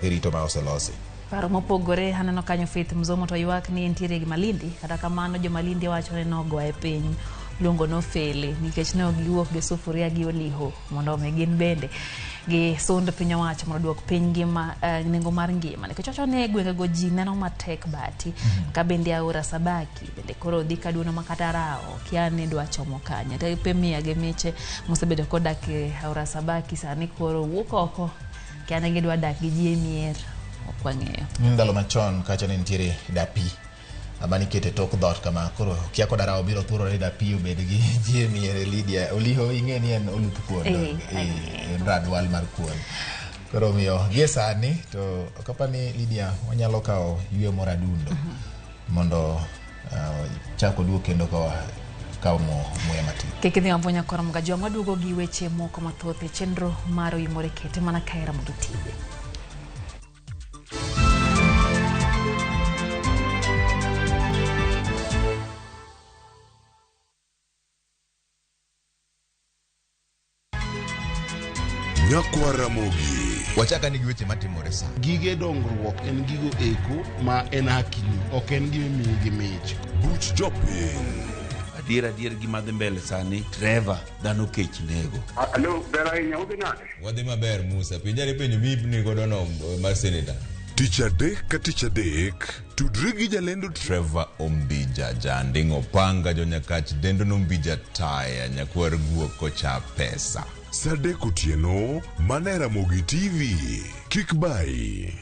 girito ma oselosi. Paro mopogore aneno kanyo Faith Mzomo to ywak ni entiere gi Malindi kata kamano jo Malindi wacho ni nogoye e piny luongo nofele nikech ne ok giwuok gi sufuria gi oliho mondo mi gin bende gi sund piny owacho mondo oduok piny ngima nengo mar ngima nikech wacho ni e gwengego ji neno matek bati ka bende aora Sabaki bende koro dhi kaduono ma kata rawo kia ni dwa chomo kanye to pe miya gi miche mosebedo kodak e aora Sabaki sani koro wuok oko kia ni gidwa dak gi ji e mier ok wang'eyo. Ndalo machon kacha ne nitiere dapi ama nikete tok dhoot kama koro kia koda rawo biro thurore dapi obed gi ji e mier. Lydia Oliho ing'e ni en oluth kuon en radwal mar kuon. Koro omiyo gie sani to ok apar ni Lydia wanyalo kawo yweyo moro adundo mondo chak oduog kendo kawo muya matin. Kik idhi mabor nyakora Mgajwang' waduogo gi weche moko mathoth e chenro mar Oimore Kete mana ka Ramogi TV. Nyakwa Ramogi. Wachaka ni gi weche matimore sa. Gige dongruok en gigo eko ma en hakini, ok en gima imiyi gi mich. Buch jopiny. Adier gima dhi mbele sani, Trevor, dhano kech nego. Alo, ber ahinya, udhi nade? Wadhi maber Musa, penjare penjo mibni godo no mar senator. Tich adek ka tich adek, tudri gi jalendo Trevor Ombija, janding' opanga, jonyakach dendo nombija taya, nyakwar guok kocha pesa. Saa adek otieno, mana e Ramogi TV. Kik bayi.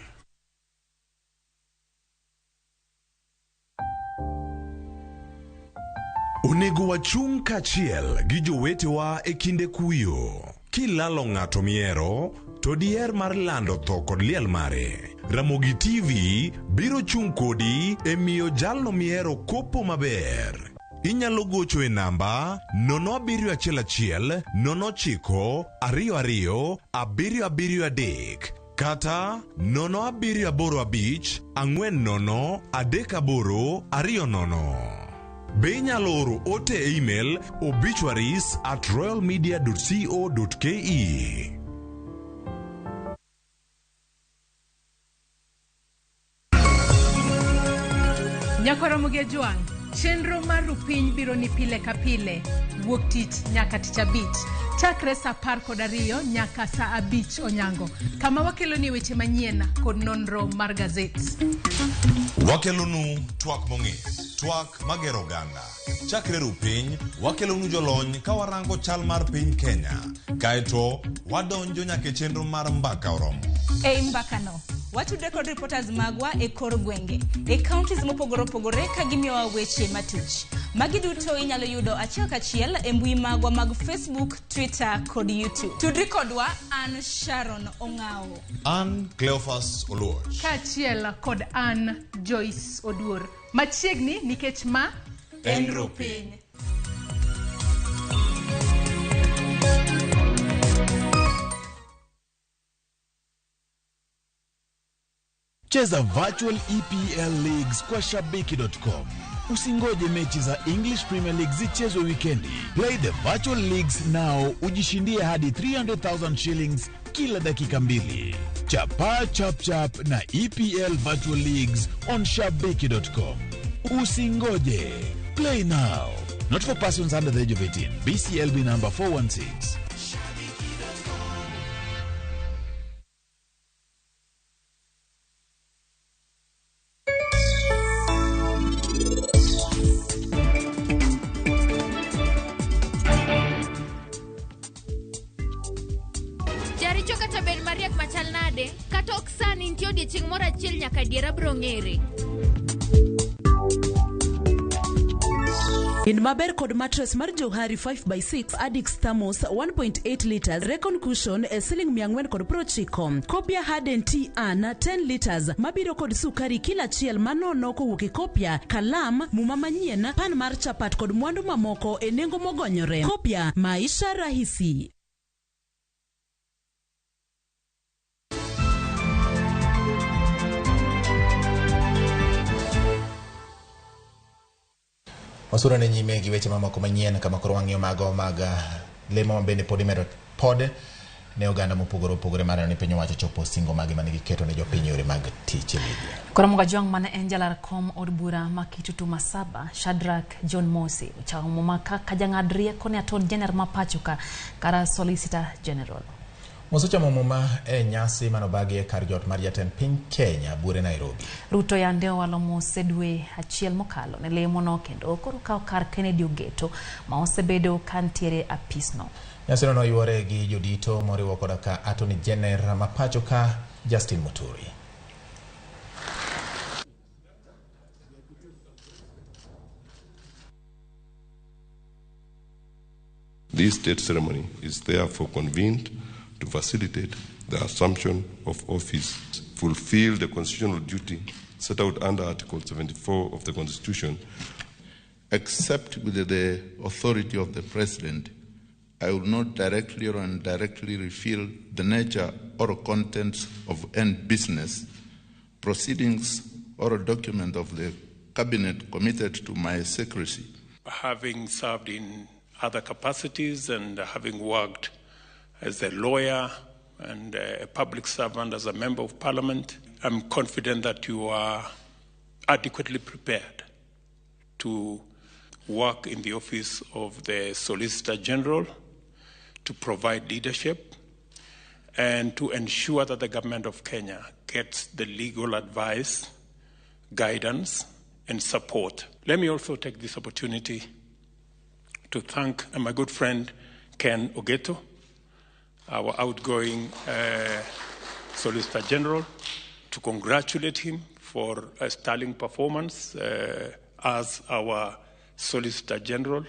Onego wachung' kaachiel gi jowetewa e kinde kuyo. Kilalo ng'ato mihero, to diher mar lando tho kod liel mare. Ramogi TV biro chung' kodi e miyo jalno mihero kopo maber. Inyalo gocho e namba 0711 09 22 773 kata 0785 40 38 20. Be inyalo oro ote e email obituaries@royalmedia.co.ke. Nyakwa Ramogi Ajwang', chenro mar Rupiny biro ni pile ka pile, wuok tich nyaka tich abich, chakre saa 12 nyaka saa 5 onyango, kama wakeloni weche manyien kod nonro mar gazet. Wakelonu twak mong'ith, twak magero oganda. Chakre Rupiny, wakelonu jolony ka warango chal mar piny Kenya. Kaeto, wadonjo nyaka e chenro mar mbaka oromo. Ei mbakano, watudre kod reporters magwa e kor gwenge, e counties mopogore opogore ka gimiyowa weche matuch. Magi duto inyalo yudo achiel kachiel e mbui magwa mag Facebook, Twitter kod YouTube. Tudri kodwa an Sharon Ong'awo. An Cleophas Oluoch. Kaachiel kod an Joyce Oduor. Machiegni nikech ma En Rupiny. Cheza Virtual EPL Leagues kwa shabiki.com. Usingoje mechi za English Premier League zichezwe wikendi. Play the Virtual Leagues now, ujishindie hadi 300,000 shillings kila dakika mbili. Chapa chap chap na EPL Virtual Leagues on shabiki.com. Usingoje. Play now. Not for persons under the age of 18. BCLB number 416. Jaricho kata bed mariek machal nade, kata ok sani nitie odiechieng' moro achiel nyaka adiera biro ng'ere. In maber kod mattress mar Johari 5x6 Addix Thermos 1.8 liters Recon Cushion e siling 490. Kopia Harden TN 10 liters mabiro kod sukari kila achiel manono kowuok e Kopia, kalam, muma manyien, pan mar chapat kod mwandu mamoko e nengo mogonyore. Kopia, maisha rahisi. Wasura ne nyime gi weche mamoko manyien kama koro wang'iyo mago mag lemo ma bende pod imedo pod ne oganda mopogore opogore mar neno ni piny owacho chopo singo mage mane giketo ne jopiny e yore mag tich e media. Koro Mugajwang' mane en jalar kom od bura ma Kitutu Masaba, Shadrack John Mosi, ochamo muma kaka jang'ad rieko ne Attorney General ma pacho ka kara Solicitor General. Mosi ochamo muma e nyasi manobagi e kar jot mar jatend piny Kenya buore Nairobi. Ruto yande owalo mos e dwe achiel mokalo ne lemono kendo koro kawo kar Kennedy Ogeto ma osebedo ka ntiere apisno. Nyasino noywore gi jodito moriwo koda ka Attorney General ma pacho ka Justin Muturi. This state ceremony is therefore convened to facilitate the assumption of office, fulfill the constitutional duty set out under Article 74 of the Constitution. Except with the authority of the President, I will not directly or indirectly reveal the nature or contents of any business, proceedings, or document of the Cabinet committed to my secrecy. Having served in other capacities and having worked as a lawyer and a public servant, as a member of parliament, I'm confident that you are adequately prepared to work in the office of the Solicitor General, to provide leadership, and to ensure that the government of Kenya gets the legal advice, guidance, and support. Let me also take this opportunity to thank my good friend Ken Ogeto, our outgoing Solicitor General, to congratulate him for a sterling performance as our Solicitor General.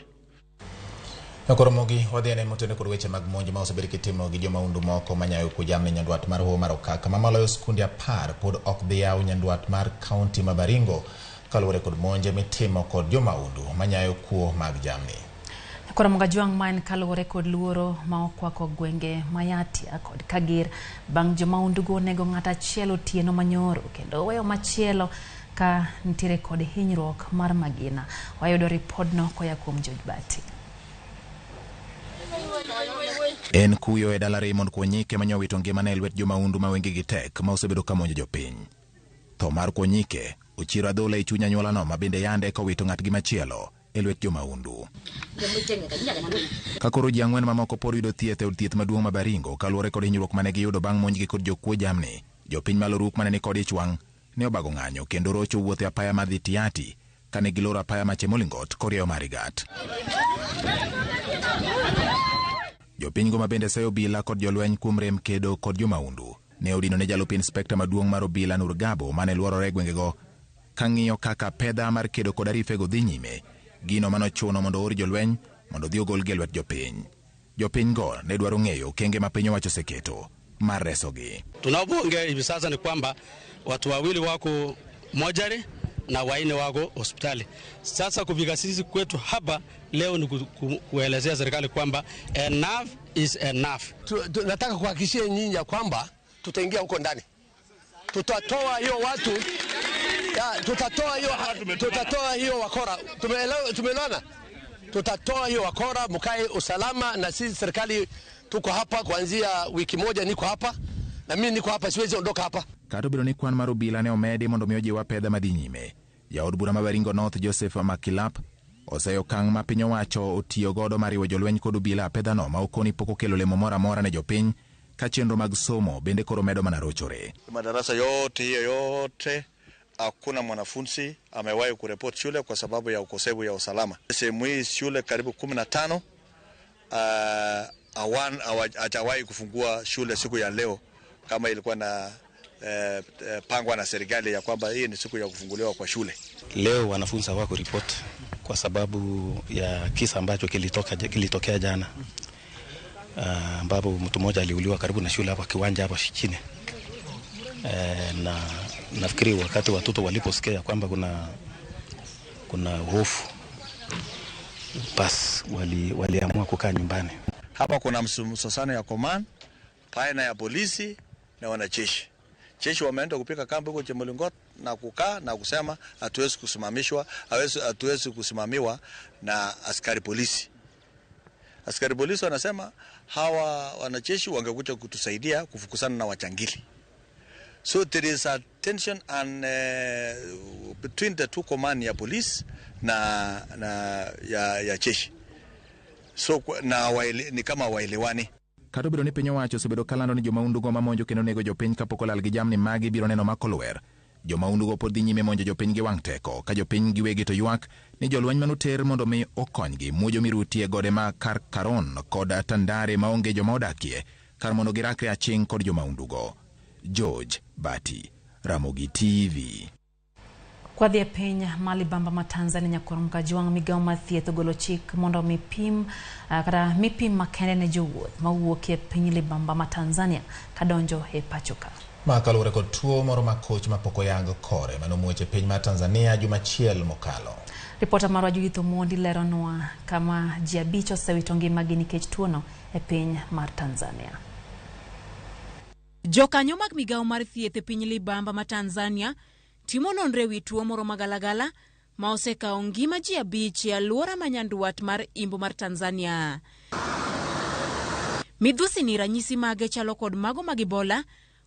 Nokoromogi wadhi ane motene kod weche mag monj ma osebed kitimo gi jomahundu moko manyayo kuo jamni nyandwat mar Hoho mar Okak. Mamaloyo skunde 10 pod ok dhi yaw nyandwat mar kaunti ma Baringo kaluwore kod monje mitimo kod jomahundu manyayo kuo mag jamni. Koro Mugajwang' ma en kaluwore kod luoro ma okwako gwenge ma Yatia kod Kager bang' jomahundugo onego ng'at achiel otieno manyoro kendo weyo machielo ka nitiere kod hinyruok mar magina. Wayudo ripodno koya kuom George Bati. En kuyo e dala Raymond Kwonyike manyo wito ngimane e lwet jomahundu ma wengegi tek ma osebedo ka monjo jopiny. Tho mar Kwonyike ochiero adhola e chuny anyuolano ma bende yande kowito ng'atgi machielo e lwet jomahundu. Ka koro ji ang'wen mamoko pod yudo thieth e od thieth maduong' ma Baringo kaluwore kod hinyruok mane giyudo bang' monjgi kod jokuo jamni, jopiny ma Loruk mane ni kod ich wang' ne obago ng'anyo kendo rocho wuoth e apaya madhi Tiati kane giloro apaya ma Chemolingot korieyo Marigat. Jopinygo ma bende seyo obila kod jolweny kuom rem kedo kod jomahundu ne odino ne jalup inspekta maduong' mar obila Nur Gabo mane luorore e gwengego kang'iyo kaka pedha mar kedo kod arifego dhi nyime Gino manochuno mondo oor jolweny mondo odhi ogolgi e lwet jopiny. Jopiny go ne dwaro ng'eyo okenge ma piny owacho oseketo mar resogi. Tunapoongea hivi sasa ni kwamba watu wawili wako mochari na wanne wako hospitali. Sasa kufika sisi kwetu hapa leo ni kuelezea serikali kwamba enough is enough. Nataka kuhakikishia nyinyi ya kwamba tutaingia huko ndani, tutatoa hiyo watu ya, tutatoa hiyo wakora. Tumeelewana? Tutatoa hiyo wakora, mkae usalama, na sisi serikali tuko hapa kuanzia wiki moja, niko hapa na mimi niko hapa, siwezi ondoka hapa. Kata obedo ni kwan mar obila ne omedi mondo mi ojiw apedha madhi nyime. Jaod bura ma Baringo North Joseph Makilap oseyo okang' ma piny owacho otiyo godo mar riwo jolweny kod obila apedhano ma okoni pok okelo olemo moro amora ne jopiny ka chenro mag somo bende koro medo mana rochore. Madarasa yote hiyo yote hakuna mwanafunzi amewahi kurepoti shule kwa sababu ya ukosefu ya usalama. Sehemu hii shule karibu 15 hawajawahi kufungua shule siku ya leo kama ilikuwa na pangwa na serikali ya kwamba hii ni siku ya kufunguliwa kwa shule. Leo wanafunzi hawako report kwa sababu ya kisa ambacho kilitokea jana, ambapo mtu mmoja aliuliwa karibu na shule hapa kiwanja hapa chini. Na nafikiri wakati watoto waliposikia kwamba kuna hofu, bas waliamua kukaa nyumbani. Hapa kuna msosano ya command baina ya polisi na wanajeshi. Jeshi wameenda kupiga kambi huko Chemolingot na kukaa na kusema hatuwezi kusimamishwa, hatuwezi kusimamiwa na askari polisi. Askari polisi wanasema hawa wanajeshi wangekuja kutusaidia kufukuzana na wachangili. So there is a tension and between the two command ya police na ya jeshi. So na ni kama waelewani. Kata obedo ni piny owacho osebedo kalando ni jomaundugo mamonjo kendo nego jopiny kapok olal gi jamni magi biro neno makolwer. Jomaundugo pod dhi nyime monjo jopiny gi wang' teko ka jopiny giwegi to ywak ni jolweny manoter mondo mi okonygi muojo miruti e gode ma Karkaron kod Tandare maonge joma odakie kar mondo girakre aching' kod jomaundugo. George Bati, Ramogi TV. Kwadhi e piny Malibamba ma Tanzania nyakwar Mkajwang' migawo mar thieth ogolo chik mondo mipim kata mipim makende ne jowuoth mawuok e piny Libamba ma Tanzania kadonjo e pacho ka. Ma kaluwore kod tuo moro makoch mapok oyang kore manomuoch e piny mar Tanzania juma achiel mokalo. Ripota marwa Judith Omondi leronwa kama ji 5 osewito ngimagi nikech tuono e piny mar Tanzania. Jokanyo mag migawo mar thieth e piny Libamba ma Tanzania timo nonro ewi tuo moro magalagala ma osekawo ngima ji 5 e alwora ma nyandwat mar imbo mar Tanzania. Midhusi ni ranyisi mage chalo kod mago mag Ebola,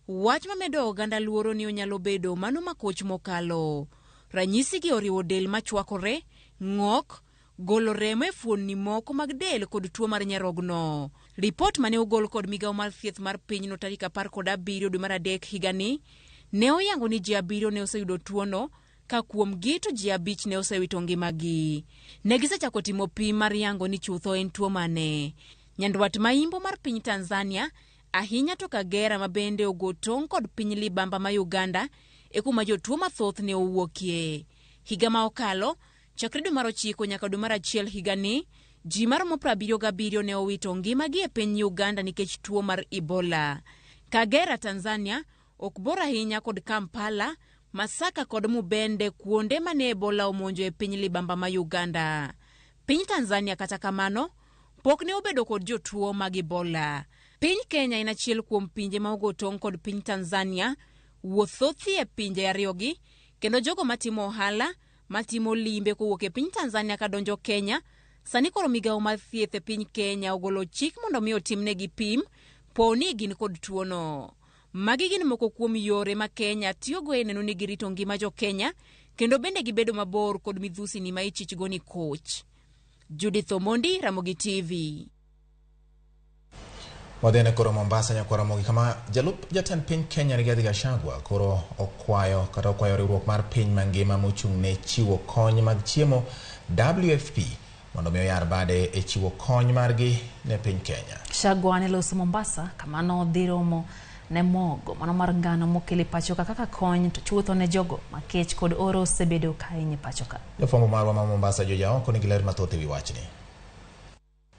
wach mamedo oganda luoro ni onyalo bedo mano makoch mokalo. Ranyisi gi oriwo del machwakore, ng'ok, golo remo e fuonni moko mag del kod tuo mar nyarogno. Ripot mane ogol kod migawo mar thieth mar pinyno tarik 17 dwe mar 3 higani ne oyango ni ji 7 ne oseyudo tuono, ka kuom gi to ji 5 ne osewito ngimagi. Ne gisechako timo pim mar yango ni chutho en tuo mane. Nyandwat ma imbo mar piny Tanzania, ahinya to Kagera ma bende ogo tong' kod piny Libamba ma Uganda, e kuma jotuo mathoth ne owuokie. Higa ma okalo, chakre dwe mar 9 nyaka dwe mar 1 higani, ji maromo 77 ne owito ngimagi e piny Uganda nikech tuo mar Ebola. Kagera, Tanzania, ok bor ahinya kod Kampala, Masaka kod Mubende, kuonde mane Ebola omonjo e piny Libamba ma Uganda. Piny Tanzania kata kamano, pok ne obedo kod jotuo mag Ebola. Piny Kenya en achiel kuom pinje ma ogo tong' kod piny Tanzania, wuoth thothi e pinje ariyogi, kendo jogo matimo ohala, matimo limbe kowuok e piny Tanzania kadonjo Kenya, sani koro migawo mar thieth e piny Kenya ogolo chik mondo mi otimnegi pim po ni gin kod tuono. Magi gin moko kuom yore ma Kenya tiyogo e neno ni girito ngima jo Kenya, kendo bende gibedo mabor kod midhusi ni ma ichichgo ni koch. Judith Omondi, Ramogi TV. Wadhene koro Mombasa nyakwar Ramogi kama jalup jatend piny Kenya Rigathi Gachagua koro okwayo kata okwayo riwruok mar piny mangima mochung' ne chiwo kony mag chiemo WFP mondo mi oyar bade e chiwo kony margi ne piny Kenya. Gachagua ne loso Mombasa kama nodhi romo ne mogo mano mar ngano mokele pachoka kaka kony to chutho ne jogo ma kech kod oro osebedo ka hinyo pachoka. Jafwambo marwa ma Mombasa Joja Oko nigi ler mathoth ewi wachni.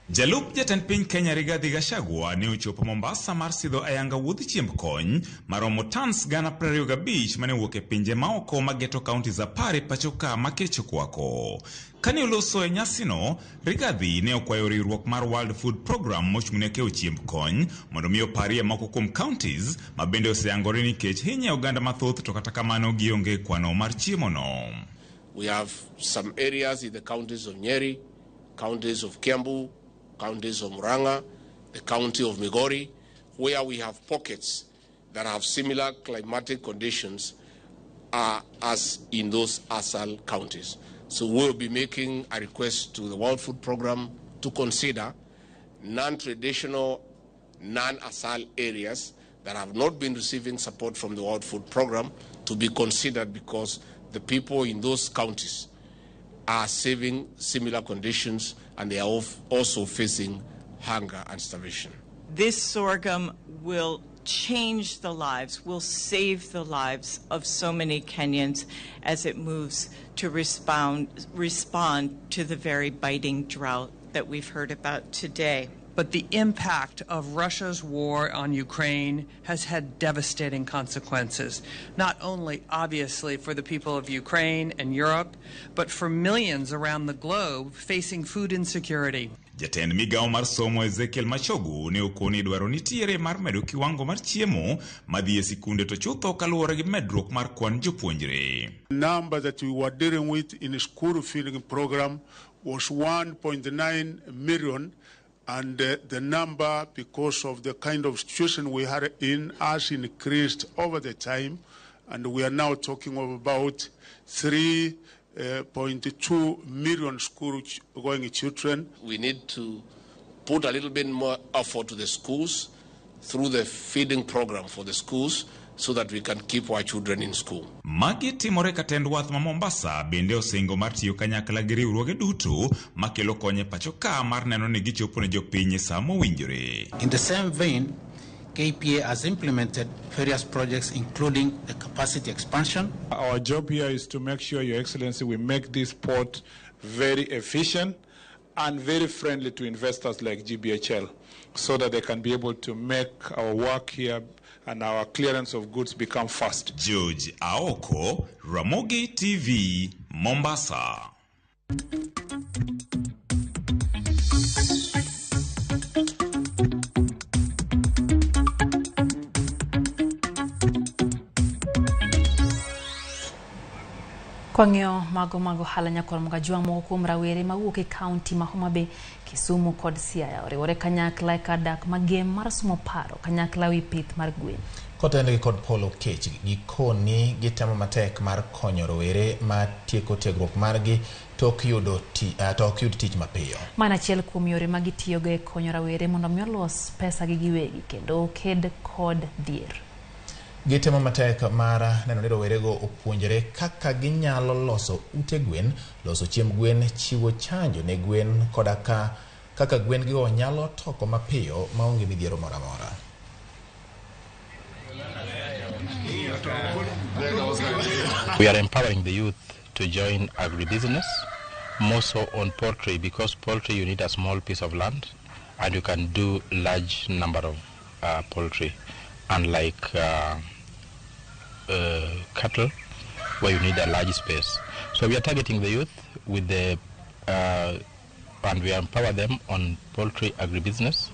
Jalup jatend piny Kenya Rigathi Gachagua ne ochopo Mombasa mar sidho ayanga wuodh chiemb kony maromo tons 25,000 mane owuok e pinje maoko mageto counties 10 e pachoka ma kech okwako. Kane oloso e nyasino, Rigathi ne okwayo riwruok mar World Food Programme mochung'ne keyo chiemb kony mondo mi oparie moko kuom counties ma bende oseyangore ni kech hinyo oganda mathoth to kata kamano gionge kwano mar chiemono. We have some areas in the counties of Nyeri, counties of Kiambu, counties of Murang'a, the county of Migori, where we have pockets that have similar climatic conditions as in those ASAL counties. So we'll be making a request to the World Food Programme to consider non-traditional, non-ASAL areas that have not been receiving support from the World Food Programme to be considered, because the people in those counties are saving similar conditions and they are also facing hunger and starvation. This sorghum will change the lives, will save the lives of so many Kenyans as it moves to respond to the very biting drought that we've heard about today. But the impact of Russia's war on Ukraine has had devastating consequences, not only obviously for the people of Ukraine and Europe, but for millions around the globe facing food insecurity. Jatend migawo mar somo Ezekiel Machogu ne okoni dwaro nitiere mar medo kiwango mar chiemo madhi e sikunde to chutho kaluwore gi medruok mar kwan jopuonjre. The number that we were dealing with in the school feeding program was 1.9 million. And the number, because of the kind of situation we are in, has increased over the time. And we are now talking of about 3.2 million school-going children. We need to put a little bit more effort to the schools through the feeding program for the schools so that we can keep our children in school. Magi timore ka tend wath ma Mombasa bende osingo mar tiyo kanyakla gi riwruoge duto makelo kony e pacho ka mar neno ni gichopo ne jopiny e sa mowinjore. In the same vein, KPA has implemented various projects including the capacity expansion. Our job here is to make sure, Your Excellency, we make this port very efficient and very friendly to investors like GBHL so that they can be able to make our work here and our clearance of goods become fast. George Aoko, Ramogi TV, Mombasa. Kwang'iyo mago mag ohala nyakwar Mgajwang' moko kuom rawere mawuok e kaunti ma Homa Bay, Kisumu kod Siaya oriwore kanyakla e kar dak magem mar sumo paro kanyakla wi pith mar gwen. Kotenore kod Paul Okech, gikoni gitemo matek mar konyo rowere ma tieko tiegruok margi to ok yud tich mapiyo. Mano achiel kuom yore ma gitiyogo e konyo rawere mondo mi olos pesa gi giwegi kendo ked kod dhier. Gitemo matek mar neno ni rowerego opuonjre kaka ginyalo loso ute gwen, loso chiemb gwen, chiwo chanjo ne gwen koda kaka gwen gigo nyalo toko mapiyo maonge midhiero moro amora. We are empowering the youth to join agribusiness, more so on poultry, because poultry you need a small piece of land and you can do large number of poultry, unlike cattle where you need a large space. So we are targeting the youth with the and we empower them on poultry agribusiness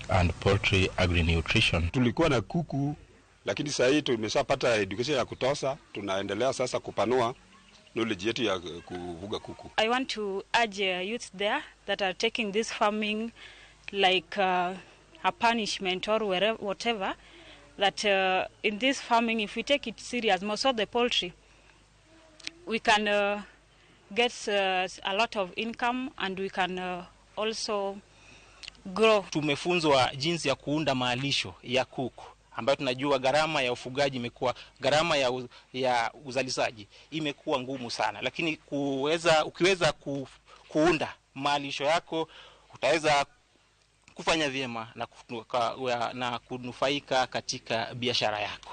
and poultry agri-nutrition. Tulikuwa na kuku, lakini sasa hii tumeshapata education ya kutosha, tunaendelea sasa kupanua knowledge yetu ya kufuga kuku. I want to urge youth there that are taking this farming like a punishment or wherever, whatever, that in this farming, if we take it serious, most of the poultry, we can get a lot of income and we can also grow. Tumefunzwa jinsi ya kuunda malisho ya kuku, ambayo tunajua gharama ya ufugaji imekuwa, gharama ya uzalishaji imekuwa ngumu sana, lakini ukiweza kuunda malisho yako utaweza kufanya vyema na kunufaika katika biashara yako.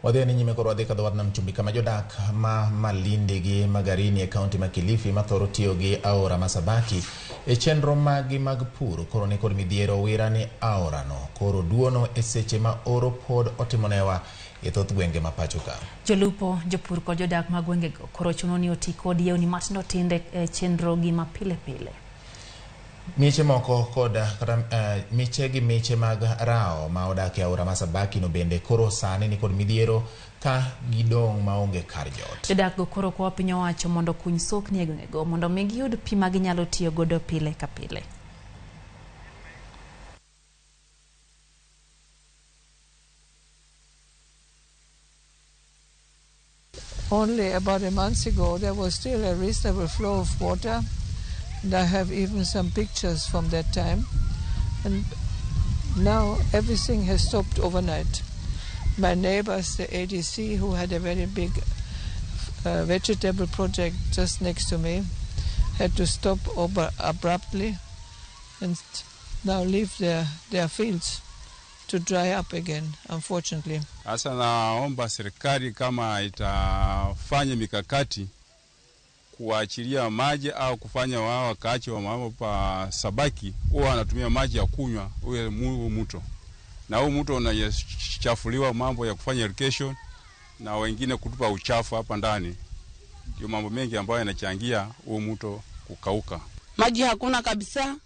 Wadhi ni nyime koro wadhi kadho wadh nam chumbi kama jodak ma Malindi gi Magarini e kaunti ma Kilifi mathoro tiyo gi aora ma Sabaki e chenro magi mag pur koro ni kod midhiero wira ni aorano koro duono e seche ma oro pod otimonewa e thoth gwenge ma pacho ka. Jolupo, jopur kod jodak mag gwengego koro chuno ni oti kod yewni matindo tindo e chenro gi ma pile pile. Miche moko kod kata miche gi miche mag rao ma odak e aora ma Sabaki no bende koro sani ni kod midhiero ka gidong' maonge kar jot. Jodak go koro kwa piny owacho mondo okuny sokni e gwengego mondo mi giyud pi ma ginyalo tiyo godo pile ka pile. Only about a month ago there was still a reasonable flow of water. And I have even some pictures from that time. And now everything has stopped overnight. My neighbors, the ADC, who had a very big vegetable project just next to me, had to stop over abruptly and now leave their fields to dry up again, unfortunately. Sasa naomba serikali kama itafanya mikakati kuachilia maji au kufanya wao wakaachi wa mambo pa Sabaki huwa wanatumia maji ya kunywa huo mto. Na huu mto unachafuliwa mambo ya kufanya irrigation na wengine kutupa uchafu hapa ndani. Ndio mambo mengi ambayo yanachangia huu mto kukauka. Maji hakuna kabisa.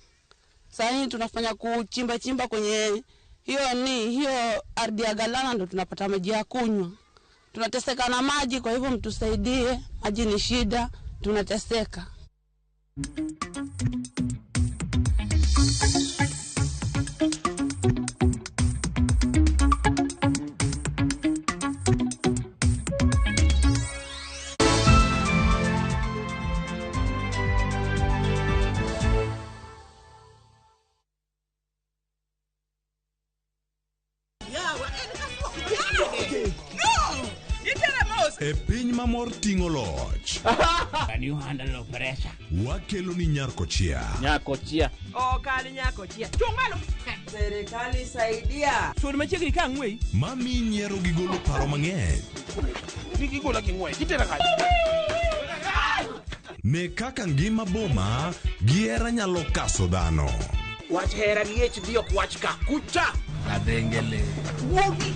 Sasa hivi tunafanya kuchimba chimba kwenye hiyo ardhi ya Galana ndo tunapata maji ya kunywa. Tunateseka na maji, kwa hivyo mtusaidie, maji ni shida, tunateseka. E piny mamor ting'o loch. Can you handle pressure? Wakelo ni Nyarkochia. Nyarkochia. Okal Nyarkochia. Chung' malo. Serikali saidia. Sud machiegni ka ang'wei. Mami nyiero gi golo paro mang'eny. Gigola gi ng'wech. Itera kanye? Ne kaka ngima boma gi hera nyalo kaso dhano. Wach hera gi HD ok wach ka. Kucha. Adengele. Wuogi.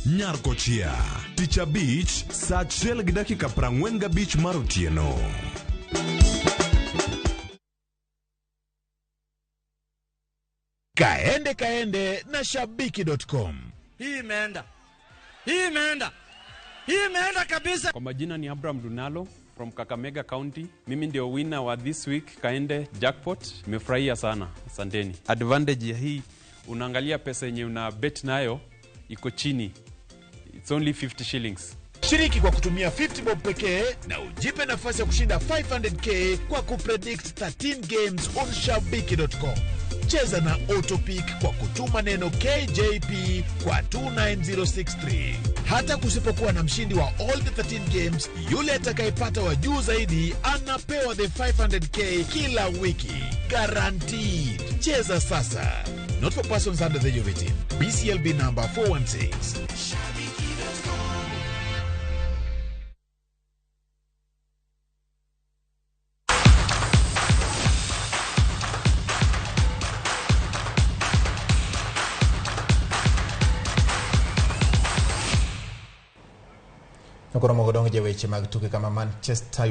Nyarkochia. Tich abich saa 1:45 mar otieno. Kaende kaende na shabiki.com. Hii imeenda. Hii imeenda. Hii imeenda kabisa. Kwa majina ni Abraham Dunalo from Kakamega County. Mimi ndio winner wa this week Kaende Jackpot. Nimefurahia sana. Asanteni. Advantage ya hii, unaangalia pesa yenye una bet nayo iko chini. It's only 50 shillings. Shiriki kwa kutumia 50 bob pekee na ujipe nafasi ya kushinda 500k kwa kupredict 13 games on shabiki.com. Cheza na autopick kwa kutuma neno KJP kwa 29063. Hata kusipokuwa na mshindi wa all the 13 games, yule atakayepata wa juu zaidi anapewa the 500k kila wiki. Guaranteed. Cheza sasa. Not for persons under the age of 18. BCLB number 416. Nokoro mogodong' je weche mag tuke kama Manchester